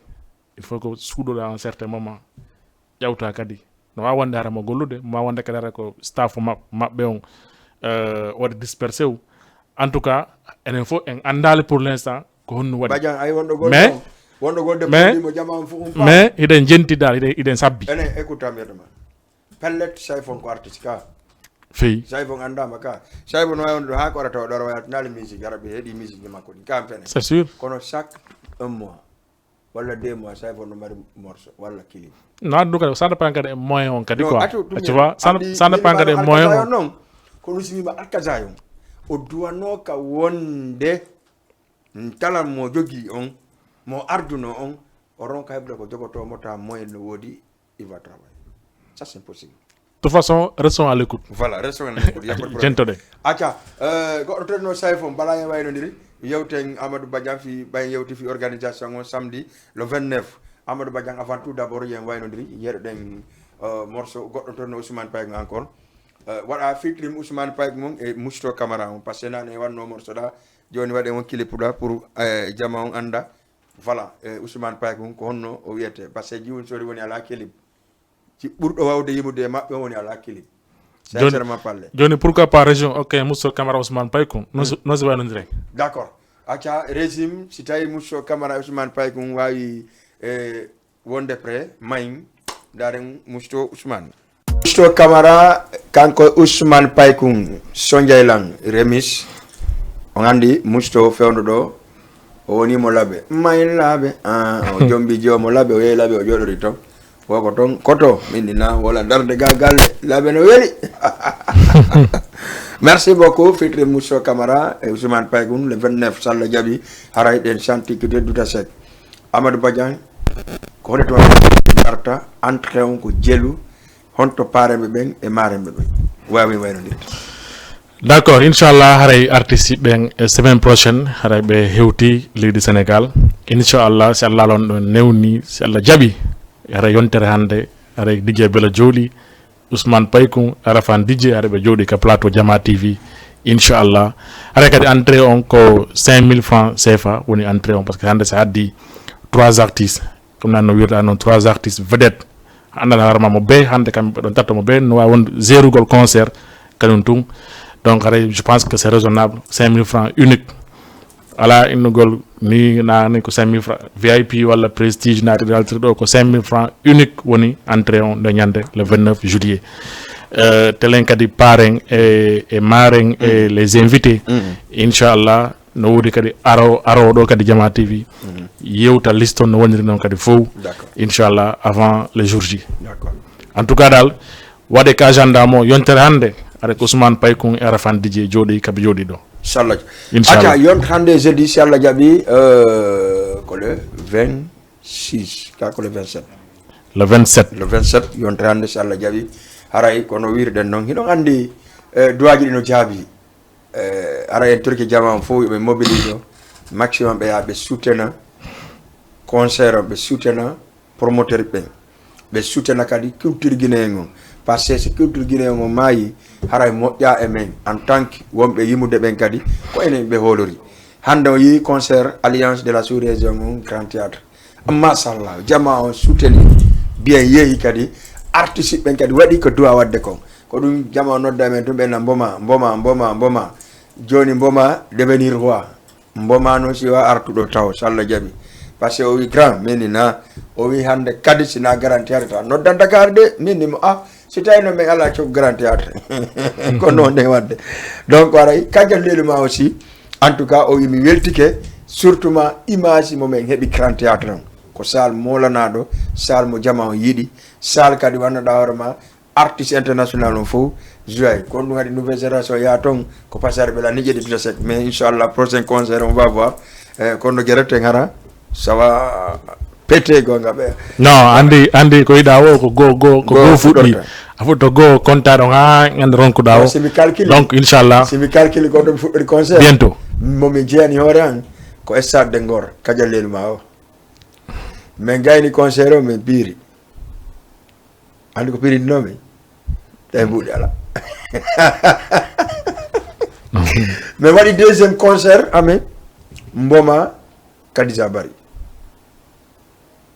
il faut que suuɗoɗa à un certain moment ƴawta kadi no wawa wonde haɗa mo gollude mo wawa wonde kadi haɗa ko staff ma- maɓɓe on euh, waɗa dispersé u en tout cas enen fof en andali pour l'instant ko honno waɗi. Badian ay wonɗo gol Mais- ɗon. Wonɗo gol de mais- produit mo jama on fof um pa. Mais hiɗen jenti dal hiɗen hiɗen sabbi. Enen écoute am yetoma. Pellet Sayfon ko artiste ka. Feyi. Sayfon andama ka. Sayfon no wawi wonde ɗo ha ko arata o ɗo wayata nali musique ara ɓe heɗi musique ji makko ɗi ka am fene. C'est sûr. Kono chaque un mois walla deux mois Sayfon no mari morceau walla clip. No addu kadi ça dépend kadi e moyen on kadi quoi. Tu vois ça dépend kadi e moyen on. Non. Kono simima alkazayon o duwano ka wonde talan mo jogui on mo arduno on o ronka heɓde ko jogoto mo ta moyen no woodi il va travailler. Ça c'est possible. De toute façon restons à l'écoute. Voilà restons à l'écoute. Jentoɗen. Acca goɗɗo toɗino Sayfon bala en waynodiri yewten Amadou Badian fi ɓay yewti fi organisation on samedi le vingt-neuf. Amadou Badian avant tout d'abord yen waynodiri yeɗoɗen morceau goɗɗo toɗino Ousmane Paygo encore. Waɗa featuring Ousmane Paygo mum e Mousto Camara on parce que nane wanno morceau ɗa joni waɗe on clip ɗa pour jama on anda. Voilà e Ousmane Paygo ko honno o wiyete parce que jiwun sori woni ala clip. Si ɓurɗo wawde yimude e maɓɓe on woni ala clip. Sincèrement parler. Joni pourquoi pas région ok Mousto Camara Ousmane Paykun. Nosi waynodire. D'accord. Acca régime si tawi Mousto Camara Ousmane Paykun wawi e wonde prêt mayin daren Mousto Ousmane. Mousto Camara kanko Ousmane Paykun sonjaylan remis. On andi Mousto fewndo ɗo o woni mo laɓe mayin laaɓe. O jombi jomo laɓe o yehi laɓe o joɗori ton. Woko toon koto min ɗina wola darde ga galle laaɓe no weli. Merci beaucoup fitri Mousso Camara e Ousmane Paygoun le vingt-neuf salla jaaɓi haray ɗen chanti ko tedduta sek. Amadou Badian ko hoɗe toon arta entrée on ko jelu honto paremɓe ɓen e maremɓe ɓen wawi waynodirde. D'accord inchallah haray artiste ɓen e semaine prochaine haray ɓe hewti leydi Sénégal. Inchallah si Allah lon ɗo newni si Allah jaaɓi. Haray yontere hannde haray Didier Bella jooɗi Ousmane Paykun Arafan Didier haray ɓe jooɗi ka plateau Jama TV. Inchallah haray kadi entrée on ko cinq mille francs CFA woni entrée on parce que hannde si addi trois artistes comme nan no wirta noon trois artistes vedette anndal harma mo be hannde kamɓe ɓe ɗon tatto mo be no wawi wonde zérugol concert kañum tun. Donc haray je pense que c'est raisonnable cinq mille francs unique. Ala innugol ni nani ko cinq mille francs VIP walla prestige naati daltir ɗo ko cinq mille francs unique woni entrée on nde ñande le vingt-neuf juillet. Telen kadi paren e e maren e les invités. Inchallah no woodi kadi aro arowo ɗo kadi Jama TV yewta liste on no woniri noon kadi fow. Inchallah avant le jour J. En tout cas dal waɗe ka agenda mo yontere hannde. Aɗa ko Ousmane Paykun e Arafan Didier jooɗi kaɓe jooɗi ɗo. Inchallah. Acca yontere hannde jeudi si Allah jaaɓi ko le vingt-six ka ko le vingt-sept. Le vingt-sept. Le vingt-sept yontere hannde si Allah jaaɓi. Haray kono wirɗen noon hiɗon anndi duwaji ɗi no jaabi. Ara en torki jama on fof yoɓe mobilise o maximum ɓe yaha ɓe soutena concert on ɓe soutena promoteur ɓen. Ɓe soutena kadi culture guinéen on parce que so culture guinéen on maayi haray moƴƴa e men en tant que wonɓe yimude ɓen kadi ko enen ɓe hoolori. Hannde on yii concert alliance de la sous région on grand théâtre. Machallah jama on souteni bien yeehi kadi artiste ɓen kadi waɗi ko duwa wadde kon. Ko ɗum jama on nodda men tun ɓenna mboma mboma mboma mboma. Joni mboma devenir roi. Mboma noon si wa artuɗo taw so Allah jaaɓi. Parce que o wi grand, min ni na, o wi hannde kadi si na grand théâtre ta noddan Dakar de, min ni mo ah, si tawi no min ala coggu grand théâtre. Ko noon de wadde. Donc aray kajal lelu ma aussi, en tout cas o wi mi weltike, surtout ma image mo min heɓi grand théâtre on. Ko salle molanaɗo, salle mo jama on yiɗi, salle kadi wannoɗa hoore ma, artiste international on fof joy. Kono ɗum kadi nouvelle génération yaa toon, ko pasare ɓe la niƴƴe de dita sec. Mais inchallah prochain concert on va voir. Eh, kono no gereten hara sawa pete gonga ɓe. Non, andi andi ko yiɗa o ko go go ko go fuɗɗi. A fuɗɗo go konta ɗon ha ñande ronkuɗa o. Si mi calcule, donc inchallah si mi calcule goɗɗo mi fuɗɗori concert bientôt, mo mi jeeyani hoore an ko stade de Ngor, kajal lelu ma o. Min gayni concert o min piiri. Andi ko piirindinomi? Tawi mbuuɗi ala. Min waɗi deuxième concert amen, mboma Kadisa Bari.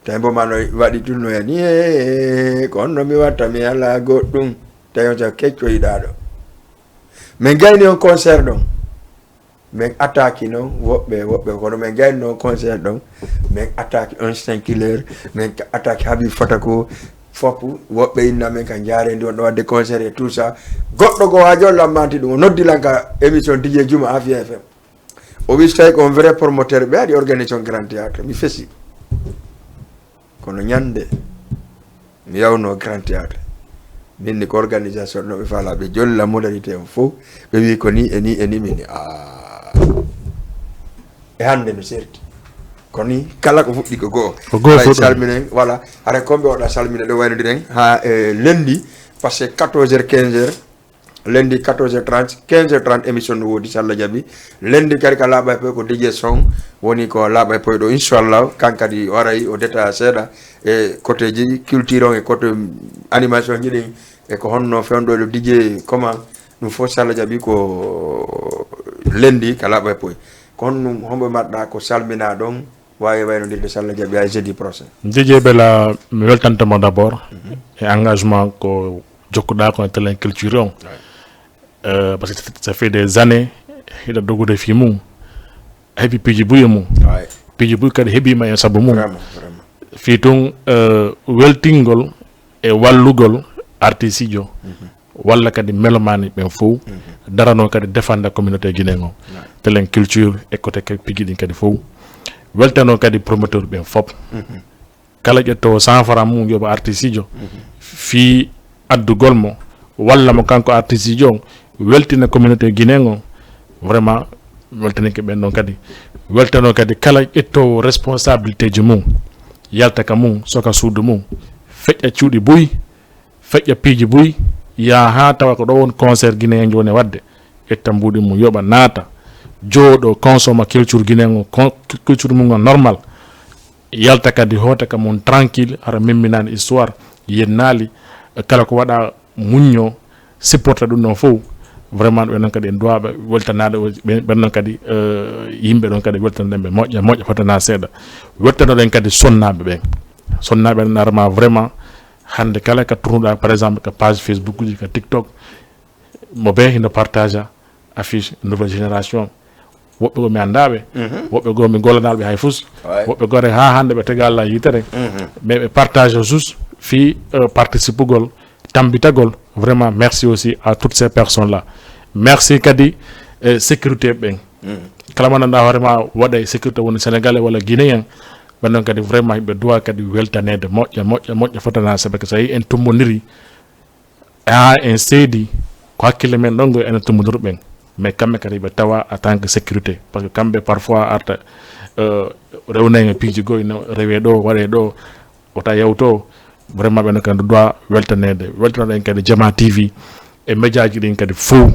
Tawi mboma no waɗi tun no yani e ko honno mi watta mi ala goɗɗum. Tawi on sa kecco yiɗaɗo. Min gayni on concert ɗon. Min attaque noon woɓɓe woɓɓe, kono min gayni noon concert ɗon. Min attaque un cinq killer, min attaque Habib Fatako. Fop woɓɓe inna min ka jaarendi on ɗo wadde concert et tout ça. Goɗɗo goo ha joni lammanti ɗum, o noddi lan ka émission D J Juma Afia F M. O wi so tawi ko on vrai promoteur ɓe waɗi organisation grand théâtre, mi fesi. Kono ñande mi yawno grand théâtre, min ni ko organisation ɗo ɓe fala, ɓe jolla modalité on fof, ɓe wi ko ni e ni e ni, min ni a e hannde no serti. Ko ni kala ko fuɗɗi ko goo. Ko goo fuɗɗi. Salminen, voilà. Haren komɓe waɗa salmina ɗo waynodiren ha e lundi, parce que quatorze heures, quinze heures, lundi quatorze heures trente, quinze heures trente émission no woodi, so Allah jaɓi. Lundi kadi ka laaɓa e poy ko D J Song woni ko laaɓa e poy ɗo, inchallah. Kan kadi o aray o deta seeɗa e côté ji culture on e côté animation ji ɗin e ko honno fewndo ɗo D J comment ɗum fof so Allah jaɓi ko lundi ka laaɓa e poy. Ko honno homɓe mbaɗɗa ko salmina ɗon? Wawi waynodirde so Allah jaɓi ha jeudi prochain. D J Bella, mi weltantama d'abord e engagement ko jokkuɗa ko e télé culture on. Euh, parce que ça fait des années hiɗa dogude fi mum, a heɓi piiji buy e mum. Piiji buy kadi heɓima e sabu mum. Vraiment, vraiment. Fi tun euh, weltingol e wallugol artiste jo walla kadi melomani ɓen fof darano kadi defanda communauté guinéen o. Telen culture e côté piiji ɗin kadi fof. Weltano kadi promoteur ɓen fop. Kala ƴettowo cent francs mum yoɓa artiste jo fii addugol mo walla mo kanko artiste jo, weltina communauté guinéen o. Vraiment weltanike ɓen ɗon kadi. Weltano kadi kala ƴettowo responsabilité ji mum, yalta ka mum, soka suudu mum, feƴƴa cuuɗi buy, feƴƴa piiji buy, yaha ha tawa ko ɗo won concert guinéen jo woni wadde, ƴetta mbuuɗi mum yoɓa naata, jooɗo consomma culture guinéen o, culture mum o normal. Yalta kadi hoota ka mum tranquille, hara memminani histoire, yennaali. Kala ko waɗa muñño, supporta ɗum ɗon fof. Vraiment ɓen noon kadi en duwaɓe weltanaɗe, ɓen noon kadi yimɓe ɗon kadi weltanaɗen ɓe moƴƴa moƴƴa fotana seeɗa. Weltanoɗen kadi sonnaɓe ɓen. Sonnaɓe ɓen arma vraiment hannde kala ka tournuɗa par exemple ka page Facebook uji, ka TikTok, mo ɓe hino partage affiche nouvelle génération. Woɓɓe goo mi anndaa ɓe, woɓɓe goo mi gollanaali ɓe hay fus. Woɓɓe goo ha hannde ɓe tegaali lan yitere, mais ɓe partage sus fii participugol, tambitagol. Vraiment merci aussi à toutes ces personnes là. Merci kadi e sécurité ɓen. Kala mo anndanɗaa hoore ma waɗa e sécurité, woni sénégalais walla guinéen, ɓen noon kadi vraiment ɓe duwa kadi weltaneede moƴƴa moƴƴa moƴƴa fotana, sabu que so tawi en tummondiri, haa en seedi ko hakkille men ɗon ngo ene tummodori ɓen, mais kamɓe kadi ɓe tawa en tant que sécurité, parce que kamɓe parfois arta rewnege piiji goo ina rewe ɗo waɗe ɗo, wota yawto. Vraiment ɓen kam ɗo duwa weltaneede. Weltanoɗen kadi Jama T V e média ji ɗin kadi fof,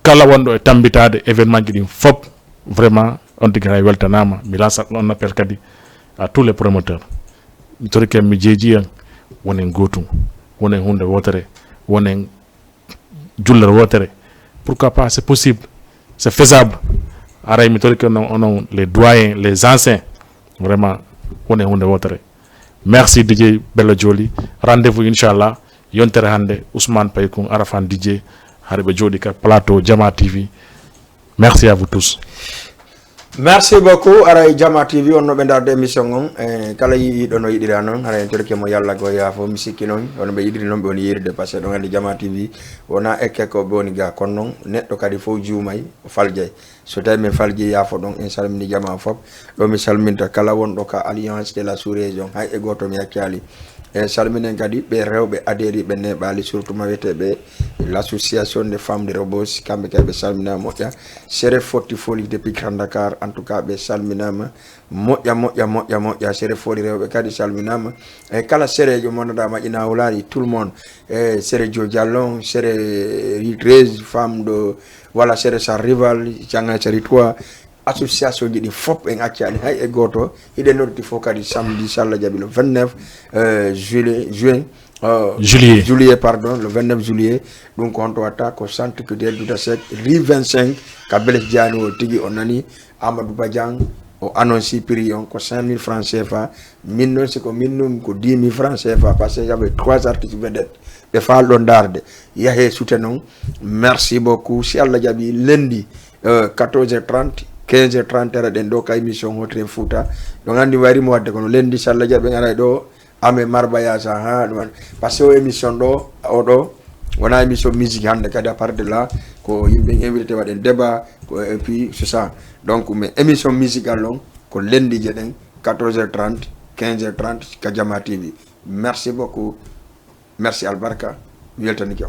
kala wonɗo e tambitaade événement ji ɗin fof. Vraiment on tigi hay weltanaama. Mi lance on appel kadi à tous les promoteurs. Mi torike mi jeeji en, wonen gootum, wonen huunde wootere, wonen jullere wootere. Pourquoi pas? C'est possible, c'est faisable. Aray mi torike onon, onon les doyens, les anciens, vraiment wonen huunde wootere. Merci D J Bello Jooli. Rendez-vous inchallah yontere hannde, Ousmane Paykun, Arafan D J, hara ɓe jooɗi ka plateau Jama T V. Merci à vous tous. Merci beaucoup. Aray Jama T V, on no ɓe darde émission on. E kala yiɗo no yiɗira noon, hara en torke mo yalla go yaafo, mi sikki noon, on ɓe yiɗiri noon ɓe woni yiɗirde, parce que ɗon anndi Jama T V wona ekke ko ɓe woni ga, kono noon neɗɗo kadi fof juumay, o faljay. So tawi min falji yaafo ɗon, en salmini jama fof. Ɗo mi salminta kala wonɗo ka Alliance de la Sous-Région, hay e gooto mi accali. E salminen kadi ɓe rewɓe adhériiɓe neeɓaali, surtout ma wiyeteeɓe l'association des femmes de Rebeuss, kamɓe kadi ɓe salminaa moƴƴa. Sere Fotti Foli depuis Grand Dakar, en tout cas ɓe salminaama moƴƴa, moƴƴa, moƴƴa, moƴƴa. Sere Foli rewɓe kadi salminaama. E kala sereejo mo nanaɗaa ma ina wulaari, tout le monde. E sere Jo Diallo, sere Ri treize, femme de, walla sere sa rival, canga sere trois. Association ji ɗi fof en accani hay e gooto. Hiɗen noddi fof kadi samedi, so Allah jaɓi, le vingt-neuf, euh, juillet, juin, euh, Juillet. Juillet, pardon, le vingt-neuf juillet. Ɗum ko honto watta? Ko Centre Culturel Douta Seck, rue vingt-cinq, ka Blaise Diagne o tigi, o nani Amadou Badian, o annonce prix on ko cinq mille francs C F A. Min noon, si ko min ɗum, ko dix mille francs C F A, parce que y avait trois artistes vedettes. Ɓe faalɗo ndaarde. Yahee sute noon. Merci beaucoup. Si Allah jaɓi, lundi, euh, quatorze heures trente, quinze heures trente, ara ɗen ɗo ka émission Hotiren Fouta. Ɗon anndi wayri mo wadde kono lundi, si Allah jaɓi, en aray ɗo, ame Marba Yasa, ha, ɗum an-, parce que o émission ɗo, o ɗo, wona émission musique hannde kadi, à part de là, ko yimɓe invité waɗen débat, ko, et puis, c'est ça. Donc, mais émission musicale on, ko lundi je ɗen, quatorze heures trente, quinze heures trente, ka Jama T V. Merci beaucoup. Merci Albarka. Mi weltanike on.